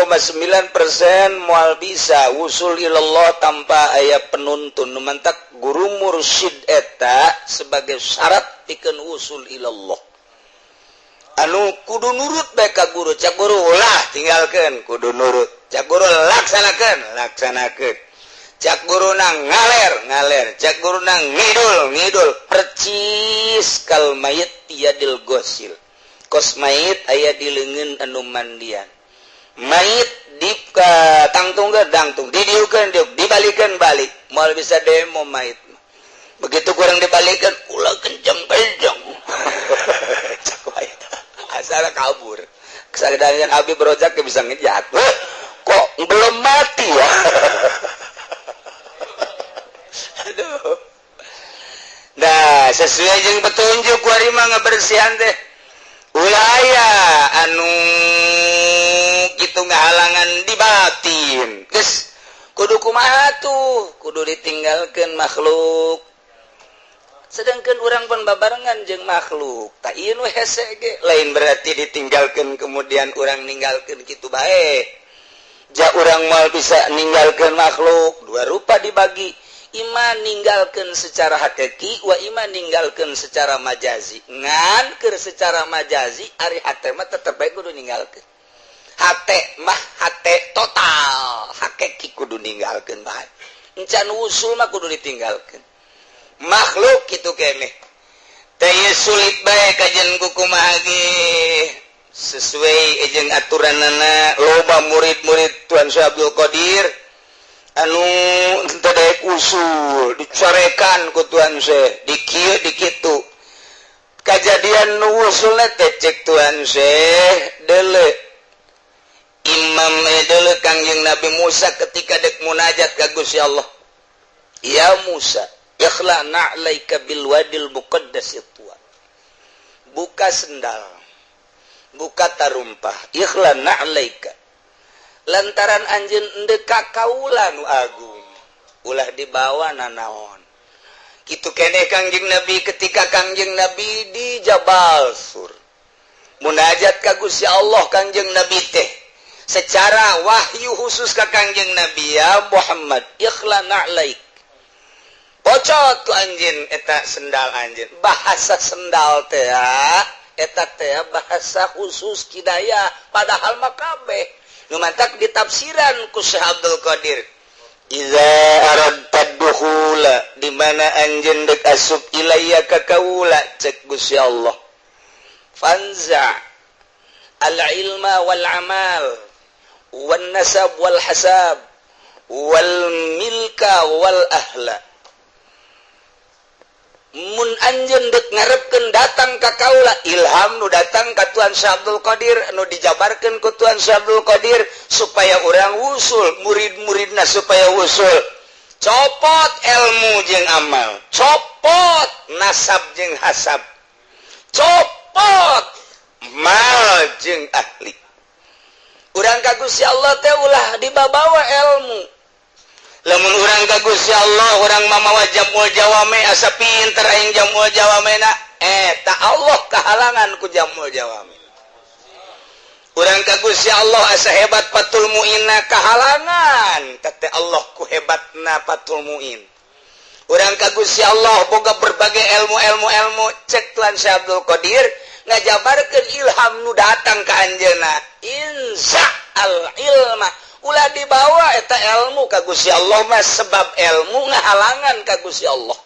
moal bisa wusul ilallah tanpa aya penuntun. Nu mantak guru mursyid eta sebagai syarat pikeun wusul ilallah. Anu kudu nurut bae ka guru, cak guru ulah tinggalkeun, kudu nurut. Cak guru laksanakeun, laksanakeun. Cak guru nang ngaler, ngaler. Cak guru nang ngidul, ngidul. Percis kal mayit yadil gosil. Kos mayit aya di leungeun anu mandian. Mayit di ka tangtung ge tangtung, didiukeun diuk, dibalikeun balik. Moal bisa demo mayit. Begitu kurang dibalikeun, ulah kenceng-kenceng. Cak mayit. Asal kabur. Kesadaran abi berojak bisa ngejat. Kok belum mati ya? Aduh. Nah, sesuai jeung petunjuk kuari mah ngabersihan teh. Ulah aya anu kitu ngahalangan di batin. Geus kudu kumaha tuh? Kudu ditinggalkeun makhluk. Sedangkan urang pun babarengan jeung makhluk. Tak ieu nu hese ge lain berarti ditinggalkeun kemudian urang ninggalkeun kitu bae. Ja urang moal bisa ninggalkeun makhluk, dua rupa dibagi. Iman ninggalkeun secara hakiki wa iman ninggalkeun secara majazi. Ngan keur secara majazi ari hate mah tetep bae kudu ninggalkeun. Hate mah hate total, hakiki kudu ninggalkeun bae. Encan wusul mah kudu ditinggalkeun. Makhluk kitu keneh. Teh sulit bae kajian kumaha ge. Sesuai jeung aturanana loba murid-murid Tuan Syekh Abdul Qadir anu teu daek usul dicarekan ku Tuan Syekh, dikieu dikitu. Kajadian nu usulna teh cek Tuan Syekh deule Imam deule Kangjeng Nabi Musa ketika dek munajat ka Gusti Allah. Ya Musa, ikhla na'laika bil wadil muqaddas tuwa. Buka sendal, buka tarumpah, ikhla na'laika. Lantaran anjeun endek ka kaula nu agung, ulah dibawa nanaon. Kitu keneh Kangjeng Nabi ketika Kangjeng Nabi di Jabal Sur. Munajat ka Gusti Allah Kangjeng Nabi teh secara wahyu khusus ka Kangjeng Nabi, ya Muhammad, ikhla na'laik. Pocot ku anjeun eta sendal anjeun. Bahasa sendal teh eta teh bahasa khusus kidaya, padahal mah kabeh. Nu mantak ditafsiran ku Syekh Abdul Qadir. Iza aradta dukhula, di mana anjeun dek asup ilayya ka kaula cek Gusti Allah. Fanza al ilma wal amal wan nasab wal hasab wal milka wal ahla. Mun anjeun dek ngarepkeun datang ka kaula, ilham nu datang ka Tuan Syekh Abdul Qadir nu dijabarkeun ku Tuan Syekh Abdul Qadir supaya urang wusul, murid-muridna supaya wusul. Copot ilmu jeung amal, copot nasab jeung hasab, copot mal jeung ahli. Urang ka Gusti Allah teh ulah dibabawa ilmu. Lamun urang ka Gusti Allah urang mamawa jamul jawame, asa pinter aing jamul jawamena, eta Allah kahalangan ku jamul jawame. Urang ka Gusti Allah asa hebat Fathul Muinna, kahalangan teh Allah ku hebatna Fathul Muin. Urang ka Gusti Allah boga berbagai ilmu-ilmu ilmu, cek Tuan Syekh Abdul Qadir ngajabarkeun ilham nu datang ka anjeunna, inza al ilma, ulah dibawa eta ilmu ka Gusti Allah mah, sebab ilmu ngahalangan ka Gusti Allah.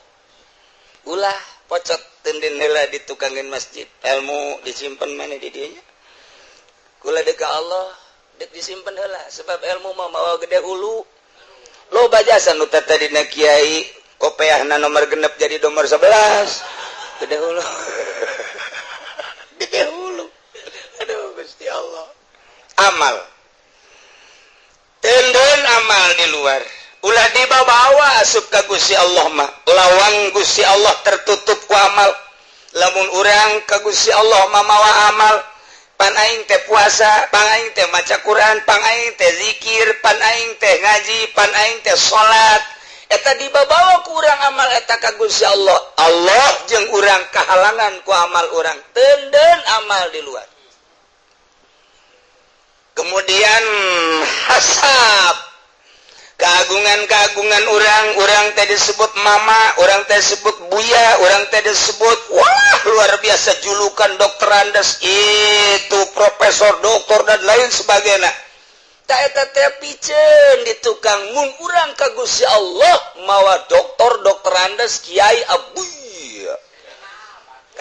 Ulah pocot tendin heula ditukangin masjid, ilmu disimpan mana di dinya. Kula dek ka Allah dek disimpan heula, sebab ilmu mah mawa gede hulu. Loba jasa nu tadina kiai kopeahna nomor 6 jadi nomor 11. Gede hulu. Gede hulu. Aduh Gusti Allah. Amal. Tenden amal di luar. Ulah dibawa asup ka Gusti Allah mah. Lawang Gusti Allah tertutup ku amal. Lamun urang ka Gusti Allah mah mawa amal, pan aing teh puasa, pan aing teh maca Quran, pan aing teh zikir, pan aing teh ngaji, pan aing teh salat. Eta dibawa ku urang amal eta ka Gusti Allah. Allah jeung urang kahalangan ku amal urang. Tenden amal di luar. Kemudian Kemudian hasab, keagungan-keagungan orang, orang tadi disebut mama, orang tadi disebut buya, orang tadi disebut wah luar biasa julukan doktorandes itu, profesor, doktor, dan lain sebagainya. Tak eta teh piceun di tukang. Mun urang ka Gusti Allah mawa doktor, doktorandes, kiai, abuya,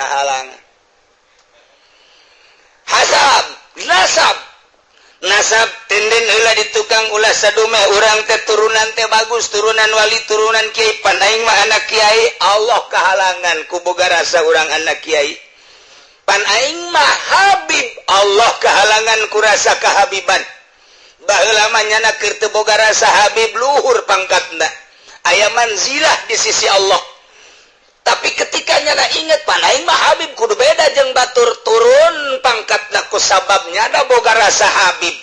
kahalangan. Hasab, nasab, nasab tenden heula di tukang. Ulah sadume urang teh turunan teh bagus, turunan wali, turunan kiai, pan aing mah anak kiai. Allah kahalangan ku boga rasa urang anak kiai. Pan aing mah habib, Allah kahalangan ku rasa kehabiban. Baheula mah nyana keur teu boga rasa habib, luhur pangkatna, aya manzilah di sisi Allah. Tapi ketika nyana inget, pan aing mah habib, kudu beda jeung batur, turun pangkatna ku sabab nyana boga rasa habib.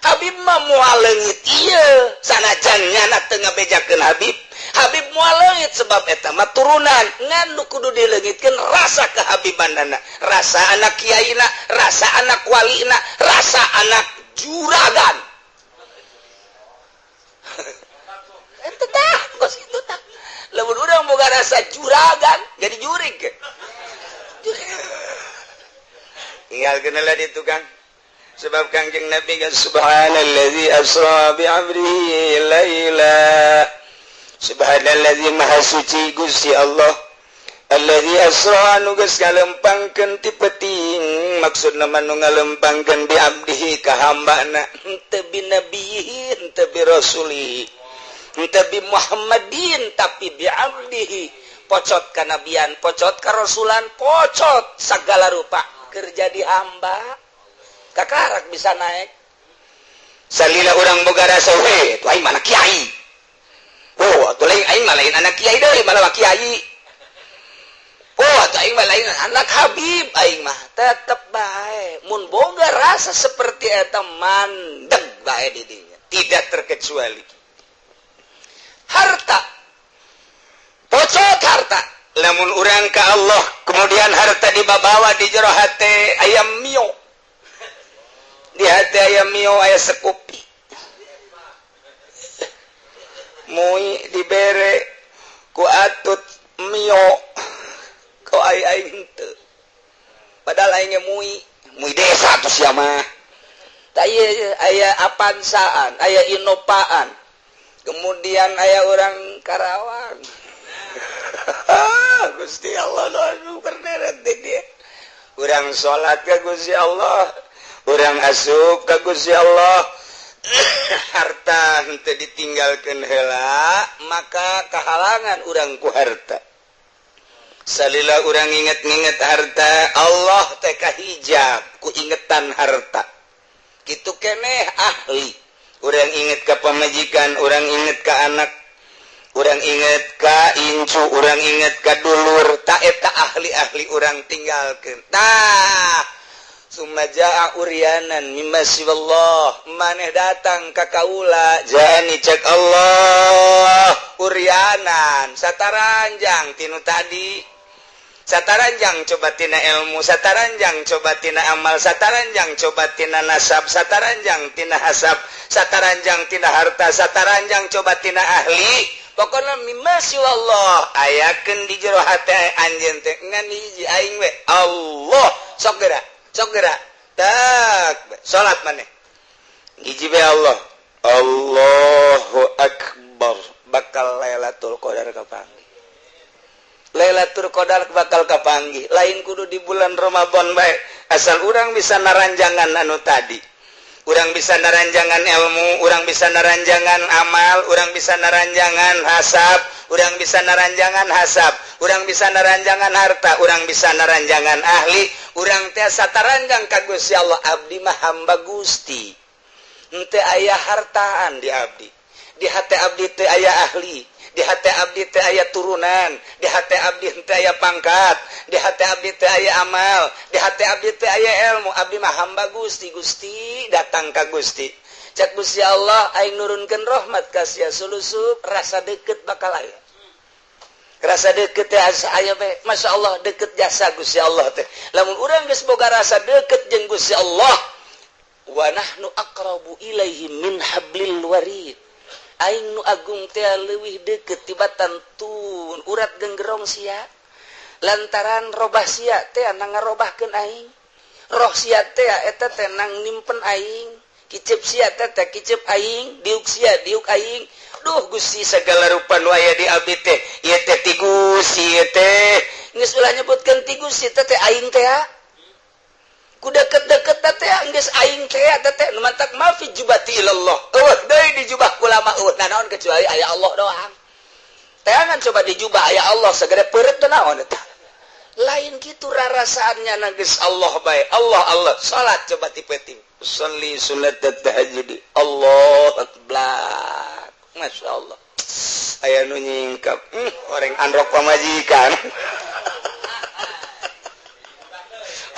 Habib mah moal leungit ieu, sanajan nyana teu ngabejakeun habib. Habib moal leungit sebab eta mah turunan. Ngan nu kudu dileungitkeun rasa kehabibanana, rasa anak kiaina, rasa anak walina, rasa anak juragan. Eta tah kos kitu tah. Lamun urang boga rasa juragan, jadi jurig ke. Tinggal lah di tukang, sebab Kangjeng Nabi kan subhanallazi asra bi 'abdihi laila, subhanallazi, maha suci Gusti Allah, allazi asra, anu geus ngalempangkeun ti peuting, maksudna mah nu ngalempangkeun, bi 'abdihi, ka hambana, henteu bi nabihi, henteu bi rasulihi, henteu bi Muhammadin, tapi bi 'abdihi. Pocot kanabian, pocot karasulan, pocot segala rupa kerja di hamba, kakarak bisa naik. Salila urang boga rasa, we tuh aing mana kiai, oh atuh lain, aing mah lain anak kiai deui, malah kiai, oh atuh aing mah lain anak habib, aing mah tetep bae. Mun boga rasa seperti eta, mandeg bae di dinya, tidak terkecuali harta. Pocot harta, lamun urang ke Allah kemudian harta dibawa, di jero hate aya Mio, di hati aya Mio, aya Scoopy, mui dibere ku atut Mio ku aing, aing henteu, padahal aing mui mui desa atuh sia mah. Tah ieu aya Avanzaan, aya Innovaan, kemudian aya orang Karawang. Gusti Allah, aduh, berderet dia. Urang salat ka Gusti Allah, urang asup ka Gusti Allah, harta henteu ditinggalkeun heula, maka kahalangan urang ku harta. Salila urang inget-inget harta, Allah teh kahijab ku ingetan harta. Kitu keneh ahli. Urang inget ka pamajikan, urang inget ka anak, urang inget ka incu, urang inget ka dulur, tak eta ahli-ahli urang tinggalkeun. Tah, summa jaa uryanan mimma siwallah, maneh datang ka kaula, jani cek Allah, uryanan sataranjang tinu tadi, sataranjang coba tina ilmu, sataranjang coba tina amal, sataranjang coba tina nasab, sataranjang tina hasab, sataranjang tina harta, sataranjang coba tina ahli. Pokoknya mimma siwallah ayakeun di jero hate anjeun teh ngan hiji, aing we Allah. Sok geura, sok geura, tak salat maneh hiji be Allah, Allahu akbar, bakal Lailatul Qadar kapanggih. Lailatul Qadar bakal kapanggih. Lain kudu di bulan Ramadan bae, asal urang bisa naranjangan anu tadi. Urang bisa naranjangan ilmu, urang bisa naranjangan amal, urang bisa naranjangan hasab, urang bisa naranjangan hasab, urang bisa naranjangan harta, urang bisa naranjangan ahli, urang teh sataranjang ka Gusti Allah, abdi mah hamba Gusti. Henteu aya hartaan di abdi. Di hati abdi teu aya ahli, di hati abdi teu aya turunan, di hati abdi teu aya pangkat, di hati abdi teu aya amal, di hati abdi teu aya ilmu, abdi mah hamba Gusti. Gusti datang ka Gusti. Cek Gusti Allah, aing nurunkeun rahmat ka sia sulusup, rasa deket bakal aya. Rasa deket teh aya bae. Masya Allah, deket jasa Gusti Allah teh. Lamun urang geus boga rasa deket jeung Gusti Allah, Wa nahnu aqrabu ilaihi min hablil warid. Aing nu agung teh leuwih deukeut tibatan tun urat genggerong sia. Lantaran robah sia teh nang ngarobahkeun aing. Roh sia teh eta teh nang nimpen aing. Kicep sia teh teh kicep aing, diuk sia diuk aing. Duh Gusti segala rupa nu aya di abdi teh, ieu teh ti Gusti ieu teh. Geus ulah nyebutkeun ti Gusti teh teh aing teh. Ku deket-deket teh geus aing teh teh nu mantak ma fi jubati ilallah. Eueuh deui di jubah kulama eueuh nanaon kecuali aya Allah doang. Teangan coba di jubah aya Allah segede peureut teh naon eta. Lain kitu rarasaannya na geus Allah bae. Allah Allah salat coba ti peuting. Sholli sunat tahajud. Allah akbar. Masya Allah. Aya nu nyingkap. Orang androk pamajikan.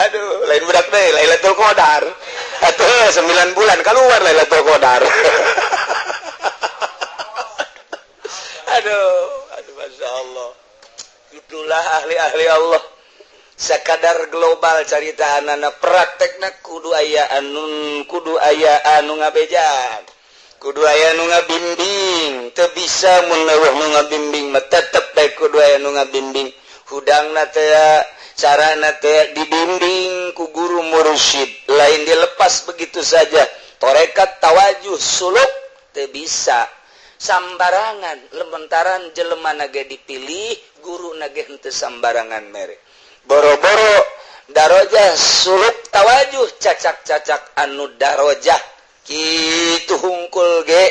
Aduh, lain budak deh, Lailatul Qadar. Atuh 9 bulan keluar Lailatul Qadar. Aduh, aduh Masya Allah. Itulah ahli-ahli Allah. Sakadar global caritaanana praktekna kudu aya anu kudu aya anu ngabejan. Kudu aya nu ngabimbing, teu bisa mun leuweuh nu ngabimbing mah tetep bae kudu aya nu ngabimbing. Hudangna teh carana teh dibimbing ku guru mursyid, lain dilepas begitu saja. Torekat tawajuh suluk teu bisa sambarangan, lementaran jelema nage dipilih, guru nage henteu sambarangan mere. Boro-boro darojah suluk tawajuh cacak-cacak anu darojah kitu hungkul ge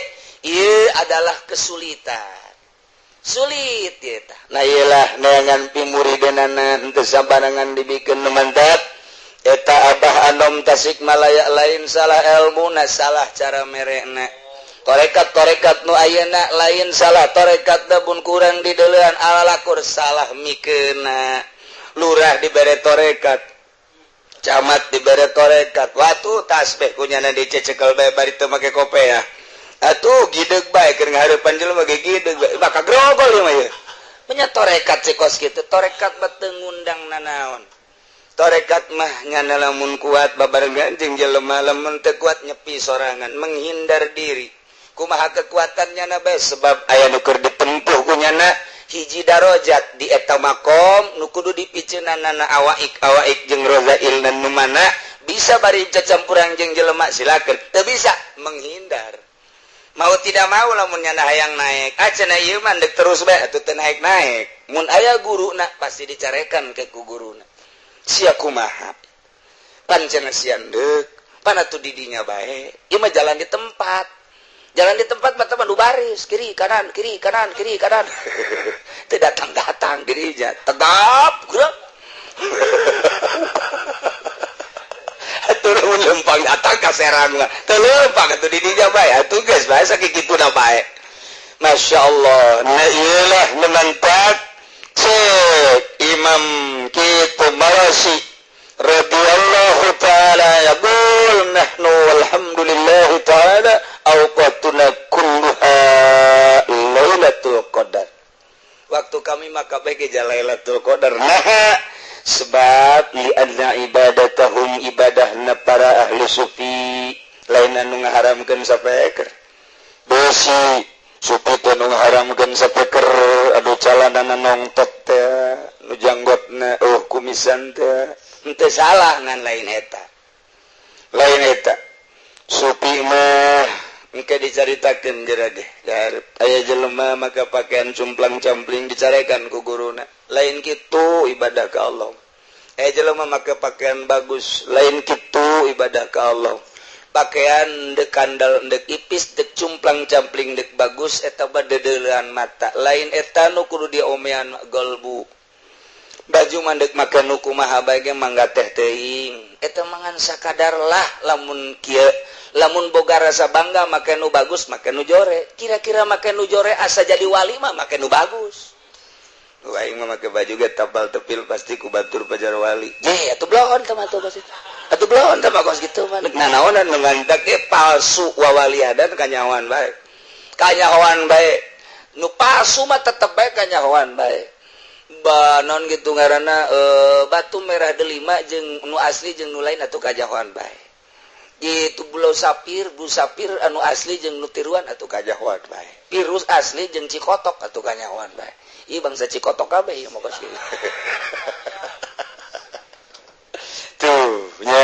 ieu adalah kesulitan. Sulit ya tah. Nah iyalah neangan pimuridanana henteu sambarangan dibikeun nu mantap. Eta Abah Anom Tasikmalaya lain salah elmuna, salah cara merekna. Torekat-torekat nu ayeuna lain salah torekat pun kurang dideulean alalakur salah mikeuna. Lurah dibere torekat, camat dibere torekat, watu tasbih kunyana dicecekel bae bari teu make kopea. Atuh gideg bae keur ngahareupan jelema ge gideg bae, bakal grogol ieu mah ieu. Nya torekat si kos kitu, torekat mah teu ngundang nanaon. Torekat mah nyana lamun kuat babarengan jeung jelema, lamun teu kuat nyepi sorangan, menghindar diri. Kumaha kekuatan nyana bae sebab aya nu keur ditempuh ku nyana hiji darajat di eta makom nu kudu dipiceunanana awaik-awaik jeung rozailna nu mana bisa bari cacampuran jeung jelema silakeun, teu bisa menghindar. Mau tidak mau lamun nyana hayang naik, ah cenah ieu mah deuk terus bae atuh teu naik-naik. Mun aya guruna pasti dicarekan ke ku guruna. Sia kumaha? Pan cenah sia deuk, pan atuh di dinya bae. Ieu mah jalan di tempat. Jalan di tempat mah teman baris kiri kanan kiri kanan kiri kanan. Teu datang-datang dirinya, tegap gerak. Atuh lamun lempang datang ka Serang mah. Teu lempang atuh di dinya bae, atuh geus bae sakituna bae. Masya Allah. Nah ieulah nu mantap cek Imam kitu Marasi radhiyallahu ta'ala yaqul nahnu walhamdulillahi ta'ala awqatuna kulluha Lailatul Qadar. Waktu kami maka bae ge Lailatul Qadar. Nah sebab li anna ibadatahum ibadahna para ahli sufi lain anu ngaharamkeun sapeker. Besi sufi teh nu ngaharamkeun sapeker, aduh calanana nongtot teh, nu janggotna kumisan teh. Henteu salah ngan lain eta. Lain eta. Sufi mah engke dicaritakeun geura ge. Aya jelema maka pakaian cumplang-campling dicarekan ku guruna. Lain kitu ibadah ka Allah. Aya jelema maka pakaian bagus, lain kitu ibadah ka Allah. Pakaian deuk kandal, deuk ipis, deuk cumplang-campling, deuk bagus eta mah deudeulean mata. Lain eta nu kudu diomean golbu. Baju mandek make nu kumaha bae ge mangga teh teuing. Eta mangan sakadar lah lamun kieu, lamun boga rasa bangga make nu bagus, make nu jore. Kira-kira make nu jore asa jadi wali mah make nu bagus. Nu aing mah make baju ge tapal tepil pasti ku batur pajar wali. Ye atuh bloon teh mah atuh kos itu. Atuh bloon teh mah kos kitu mah. Nanaonan nu ngandak ge palsu wawaliadan kanyahoan bae. Kanyahoan bae. Nu palsu mah tetep bae kanyahoan bae. Ba non gitu ngaranna batu merah delima jeung nu asli jeung nu lain atuh kajahoan bae. Itu Blue Sapir, Blue Sapir anu asli jeung nu tiruan atuh kanyahoan bae. Virus asli jeung Cikotok atuh kanyahoan bae. Ieu bangsa Cikotok kabeh ieu mah kos kieu. Tuh nya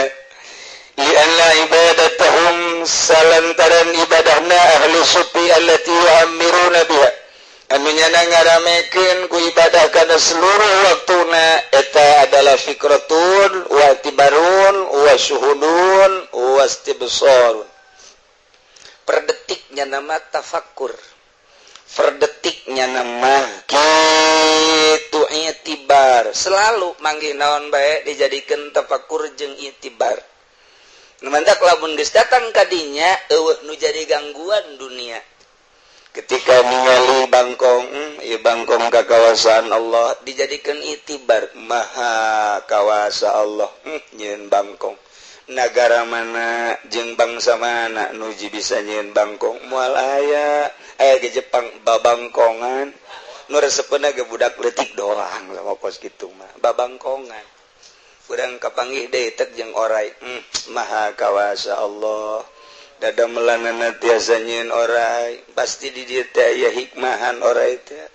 li'anna ibadatahum salantaran ibadahna ahli sufi allati yu'ammiruna biha anu nyana ngaramekeun ku ibadah kana seluruh waktuna eta adalah fikratun wa tibarun wa syuhudun wa istibsarun. Per detiknya nama tafakkur, per detiknya nama kitu itibar, selalu manggih naon bae dijadikeun tafakur jeung itibar. Nu mantak lamun geus datang ka dinya eueuh nu jadi gangguan dunia. Ketika ningali bangkong, ieu bangkong ka kawasaan Allah dijadikan itibar, maha kawasa Allah nyieun bangkong. Nagara mana jeung bangsa mana nuji bisa nyieun bangkong, moal aya. Aya ge Jepang babangkongan, nu resepeuna ge budak leutik doang lah kos kitu mah, babangkongan. Urang kapanggih deui tek jeung orai, maha kawasa Allah. Dada melanana tiasa nyieun orai, pasti di dieu teh aya hikmahan orai teh.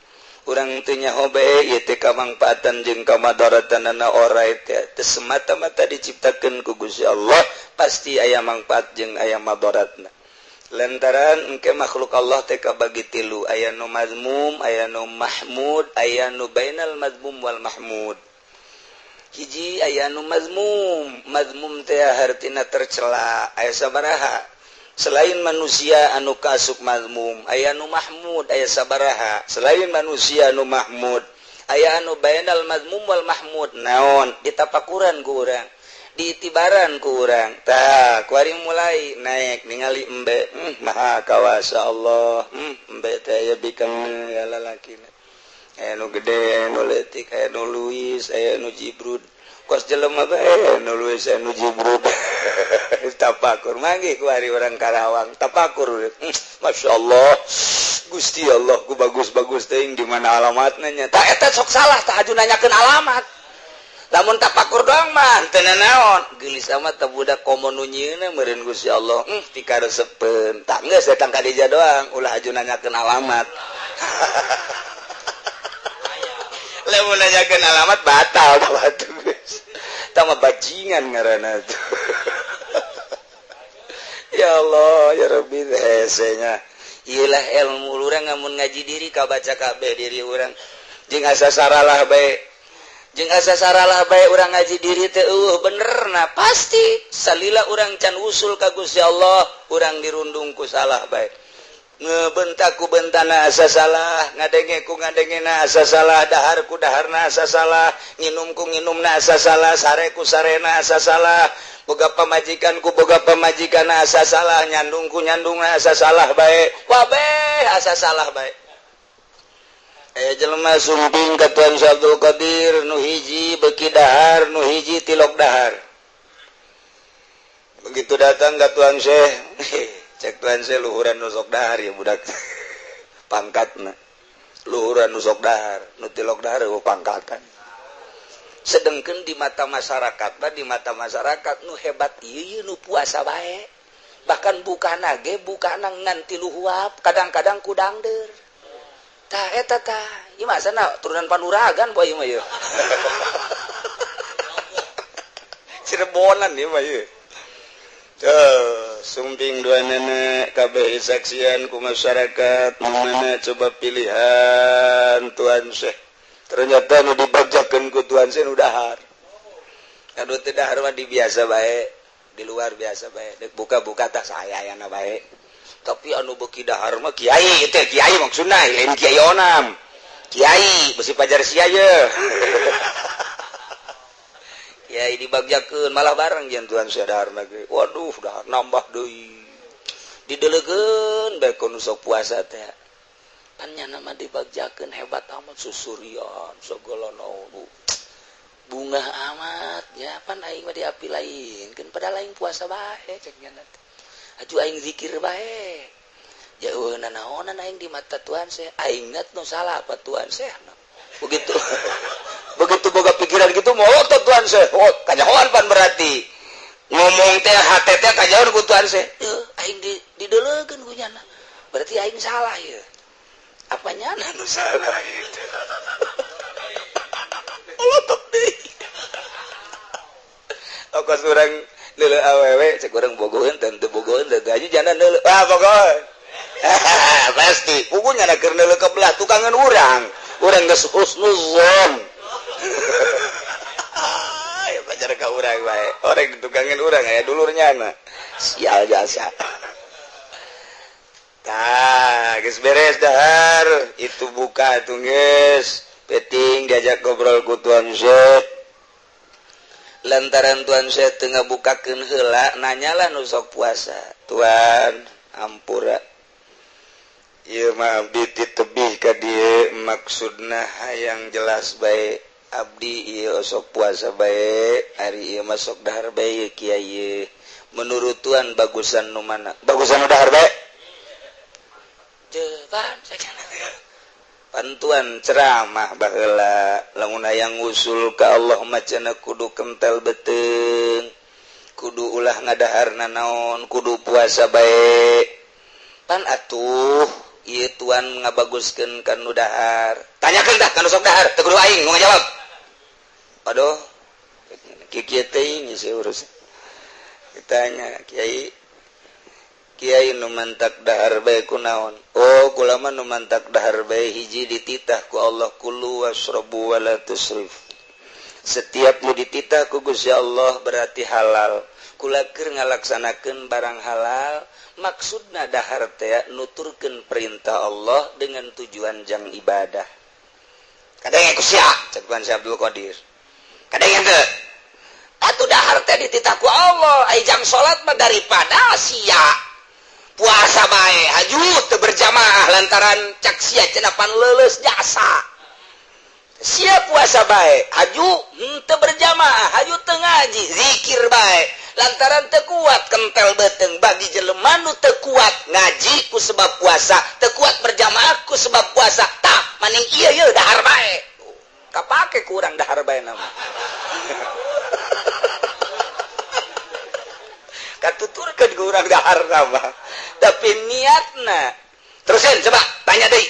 Urang teu nyaho bae ieu teh kamangpaatan jeung kamadaratanana orai teh. Teu semata-mata diciptakeun ku Gusti Allah, pasti aya mangpaat jeung aya madaratna. Lantaran engke makhluk Allah teh kabagi tilu, aya nu mazmum, aya nu mahmud, aya nu bainal mazmum wal mahmud. Hiji aya nu mazmum, mazmum teh hartina tercela, aya sabaraha. Selain manusia anu kasuk mazmum, aya nu mahmud, aya sabaraha. Selain manusia anu mahmud, aya anu bainal mazmum wal mahmud. Naon ditapakuran ku urang, diitibaran ku urang. Tah, kuari mulai naik ningali embe, maha kawasa Allah. Embe teh aya bikang ya lalakina. Aya nu gede, aya nu leutik, aya nu Luis, aya nu Jibrud. Kos jelema bae nu Luis, aya nu Jibrud. Tapakur manggih ku ari urang Karawang, tapakur. Masya Allah, Gusti Allah ku bagus-bagus teuing di mana alamatna nya. Tah eta sok salah tah aju nanyakeun alamat. Lamun tapakur doang mah teu nanaon. Geulis amat teh budak komo nu nyieunna meureun Gusti Allah. Pikaresepeun. Tah geus datang ka dieu doang, ulah aju nanyakeun alamat. Lamun nanyakeun alamat batal tah batu geus. Tah mah bajingan ngaranna tuh. Ya Allah, ya Rabbi, hesenya. Iyalah ilmu urang ngamun ngaji diri kabaca kabeh diri urang. Jeung asa saralah bae. Jeung asa saralah bae urang ngaji diri teh eueuh benerna pasti salila urang can usul ka Gusti Allah, urang dirundung ku salah bae. Ngebentak ku bentana asa salah, ngadenge ku ngadengena asa salah, dahar ku daharna asa salah, nginum ku nginumna asa salah, sare ku sarena asa salah, boga pamajikan ku boga pamajikan asa salah, nyandung ku nyandungna asa salah bae, wabeh asa salah bae. Jelema sumping ka Tuan Syekh Abdul Qadir nu hiji beuki dahar, nu hiji tilok dahar. Begitu datang ka Tuan Syekh, cek Tuan Syekh luhuran nu sok dahar ya budak. Pangkatna. Luhuran nu sok dahar, nu tilok dahar eueuh pangkatan. Sedengkeun di mata masyarakat mah, di mata masyarakat nu hebat ieu nu puasa bae. Bahkan bukana ge bukana ngan tilu huap, kadang-kadang ku dangdeur. Tah eta tah, ieu mah sana turunan panuragan poe ieu mah ieu. Cirebonan ieu mah ieu. Tuh, sumping dua nenek kabeh saksian ku masyarakat, mana coba pilihan Tuan Syekh. Ternyata nu dibagjakeun ku Tuan Syekh nu dahar. Anu teu dahar mah di biasa bae, di luar biasa bae. Dek buka-buka tah saya ayana bae. Tapi anu beuki dahar mah kiai teh, kiai maksudna lain kiai onam. Kiai besi pajar sia ye. Kiai dibagjakeun malah bareng jeung Tuan Syekh dahar mah ge. Waduh, dahar nambah deui. Didelegeun bae ku nu sok puasa teh. Pan nyana mah dibagjakeun hebat amat susurian sagala naon. Bunga amat ya pan aing mah diapi lain, keun padahal aing puasa bae cek nyana teh. Aju aing zikir bae. Jauh nanaonan aing di mata Tuhan Syekh. Aing net nu salah apa Tuhan Syekh. Begitu. Begitu boga pikiran gitu mau Tuhan Syekh. Oh, kanyahoan pan berarti. Ngomong teh hate teh kajauhan ku Tuan Syekh. Aing di dideulekeun ku nyana. Berarti aing salah ya. Apa nyana nu salah itu? Olotok deui. Okos urang neuleuh awewe cek urang bogoheun teh teu bogoheun teh aja jana neuleuh. Ah bogoheun. Pasti puguh nyana keur neuleuh ke belah tukangan urang. Urang geus husnuzon. Ya pacar ka urang bae. Orang ditukangin urang aya dulurnya mah. Sial jasa. Tah, geus beres dahar. Itu buka tuh geus. Peting diajak ngobrol ku Tuan Syekh. Lantaran Tuan Syekh teu ngabukakeun heula, nanyalah nu sok puasa. Tuan, ampura. Ieu mah abdi titebih ka dieu maksudna hayang jelas bae. Abdi ieu sok puasa bae, ari ieu mah sok dahar bae kiai. Menurut Tuan bagusan nu mana? Bagusan nu dahar bae. Pantuan ceramah baheula lamun hayang ngusul ka Allah mah cenah kudu kentel beuteung, kudu ulah ngadahar nanaon, kudu puasa bae. Pan atuh ieu Tuan ngabaguskeun ka nu dahar. Tanyakeun dah ka nu sok dahar, teu kudu aing nu ngajawab. Aduh, kieu teuing sih urus. Ditanya kiai, kiai nu mantak dahar bae kunaon? Oh, kula mah nu mantak dahar bae hiji dititah ku Allah kulu wasrabu wala tusrif. Setiap nu dititah ku Gusti Allah berarti halal. Kula keur ngalaksanakeun barang halal, maksudna dahar teh nuturkeun perintah Allah dengan tujuan jang ibadah. Kadang ku sia, cek Tuan Syekh Abdul Qadir. Kadang teu. Atuh dahar teh dititah ku Allah, ai jang salat mah daripada sia. Puasa bae haju teu berjamaah lantaran cak sia cenah pan leuleus jasa. Sia puasa bae haju teu berjamaah, haju teu ngaji, zikir bae lantaran teu kuat kentel beuteung. Bagi jelema nu teu kuat ngaji ku sebab puasa, teu kuat berjamaah ku sebab puasa, tah maning ieu ye dahar bae. Kapake kurang dahar bae nama. Katuturkeun ku urang dahar nama. Tapi niatna terusin coba tanya deui.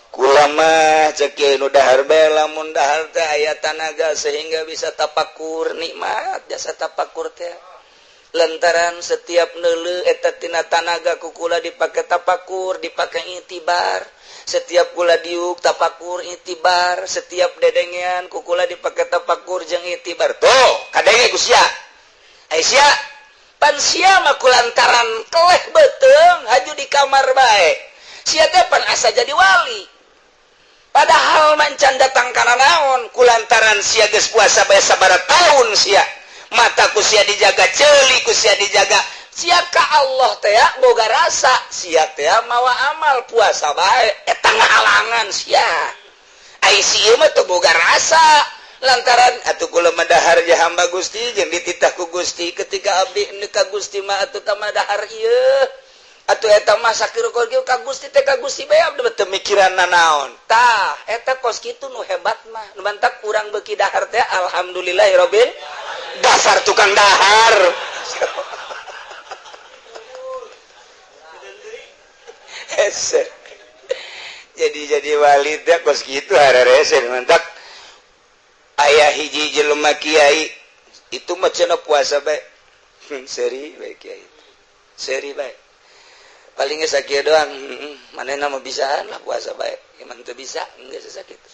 Kula mah cek kieu nu dahar bae lamun dahar teh aya tanaga sehingga bisa tapakur nikmat jasa tapakur teh. Lantaran setiap neuleuh eta tina tanaga ku kula dipake tapakur, dipake itibar. Setiap kula diuk tapakur itibar, setiap dedengean ku kula dipake tapakur jeung itibar. Tuh, kadenge ku sia. Ai sia pan sia mah kulantaran keleh beuteung haju di kamar bae. Sia teh pan asa jadi wali. Padahal mancan datang kana naon kulantaran sia geus puasa bae sabaraha taun sia. Mata ku sia dijaga, ceuli ku sia dijaga. Sia ka Allah teh boga rasa, sia teh mawa amal puasa bae eta ngahalangan sia. Ai sia mah teu boga rasa. Lantaran atuh kula mah dahar ja hamba Gusti jeung dititah ku Gusti ketika abdi nu ka Gusti mah atuh tah dahar ieu. Atuh eta mah sakir ka Gusti teh ka Gusti bae abdi teu mikiran nanaon. Tah eta kos kitu nu hebat mah. Nu mantak kurang beuki dahar teh alhamdulillahirabbil dasar tukang dahar. Hese. Jadi wali teh kos kitu hararese mantak ayah hiji jelema kiai itu mah cenah puasa bae. Seri bae kiai. Seri bae. Paling geus sakieu doang, manehna mah bisaan lah puasa bae. Emang teu bisa, geus sakitu.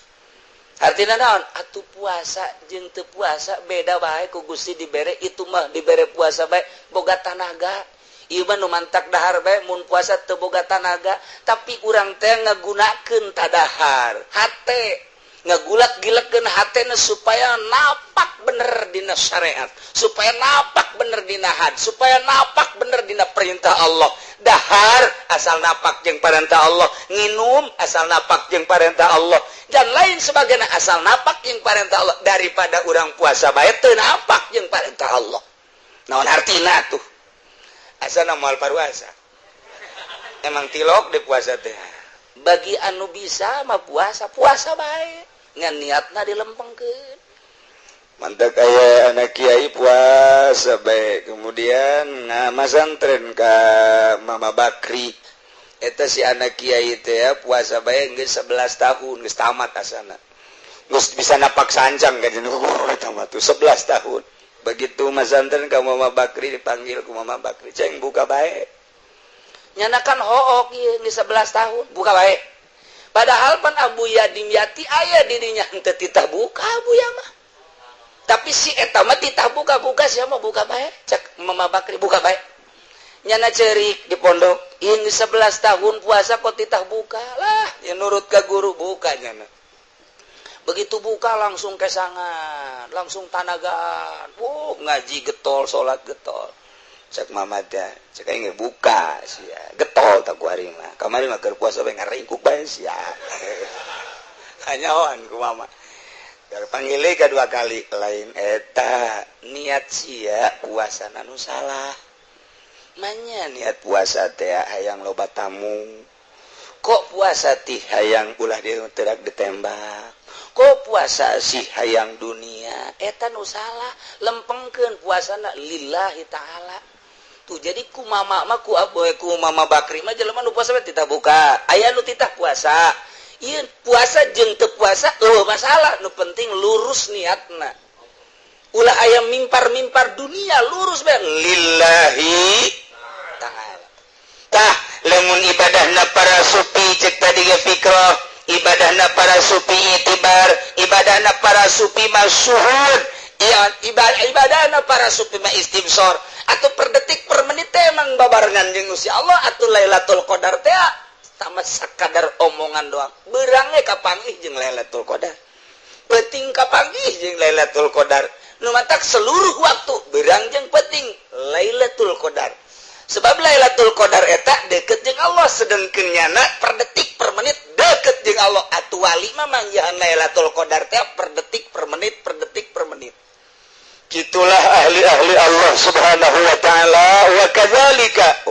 Artina naon? Atuh puasa jeung teu puasa beda bae ku Gusti dibere itu mah dibere puasa bae boga tanaga. Ieu mah nu mantak dahar bae mun puasa teu boga tanaga, tapi urang teh ngagunakeun tadahar. Hate ngagulak-gilekeun hatena supaya napak bener dina syariat, supaya napak bener dina had, supaya napak bener dina perintah Allah. Dahar asal napak jeung perintah Allah, nginum asal napak jeung perintah Allah, dan lain sebagainya asal napak jeung perintah Allah. Daripada urang puasa bae teu napak jeung perintah Allah. Naon artina tuh? Asana moal paruasa. Emang tilok di puasa teh. Bagi anu bisa mah puasa, puasa bae. Ngan niatna dilempengkeun. Mantap, kayak anak kiai puasa baik, kemudian nah, masantren ke Mama Bakri. Eta si anak kiai teh ya, puasa bae geus 11 tahun, geus tamat asana, geus bisa napak sancang kan eta mah tuh 11 tahun. Begitu masantren ke Mama Bakri, dipanggil ku Mama Bakri, "Ceng, buka bae." Nyanakan hook ieu geus 11 tahun buka bae. Padahal pan Abuya Dimyati aya dirinya, henteu titah buka Abuya mah, tapi si eta mah titah buka-buka. "Siapa buka bae," cek Mama Bakri, "buka bae." Nyana cerik di pondok ini, 11 tahun puasa kok titah buka lah ya. Nurut ke guru, buka nyana. Begitu buka langsung kesangan, langsung tanagaan, wuh, ngaji getol, salat getol. Cek mama teh, cek aing buka sia getol tak ku hari mah. Kamari mah keur puasa bae ngaringkuk bae sia. Hanyawan ku mama panggil kedua kali, "Lain eta, niat sia puasa nu salah." Manya niat puasa teh hayang loba tamu, kok puasa tih hayang ulah dia terak ditembak, kok puasa sih hayang dunia. Eta nu salah. Lempengkeun puasana lillahi ta'ala. Tuh, jadi ku mama mah, ku aboy, ku Mama Bakri mah, jelema nu puasa titah buka, aya nu titah puasa. Iya, puasa jeung teu puasa oh masalah, nu penting lurus niatna, ulah aya mimpar-mimpar dunia, lurus bae lillahi ta'ala. Tah, lamun ibadahna para sufi, cek tadi ge fikroh, ibadahna para sufi itibar, ibadahna para sufi mah syuhud, ibadah ibadahna para sufi mah istibsor, atau per detik per menit teh emang babarengan jeung Gusti Allah. Atau Lailatul Qadar teh sama sakadar omongan doang, berangnya kapanggih jeung Lailatul Qadar, penting kapanggih jeung Lailatul Qadar. Nu matak seluruh waktu berang jeung penting Lailatul Qadar, sebab Lailatul Qadar eta deket jeung Allah, sedengkeun nyana per detik per menit deket jeung Allah. Atuh wali mah manggihan Lailatul Qadar teh per detik per menit, per detik per menit. Gitulah ahli-ahli Allah Subhanahu wa taala. Wa kadzalika.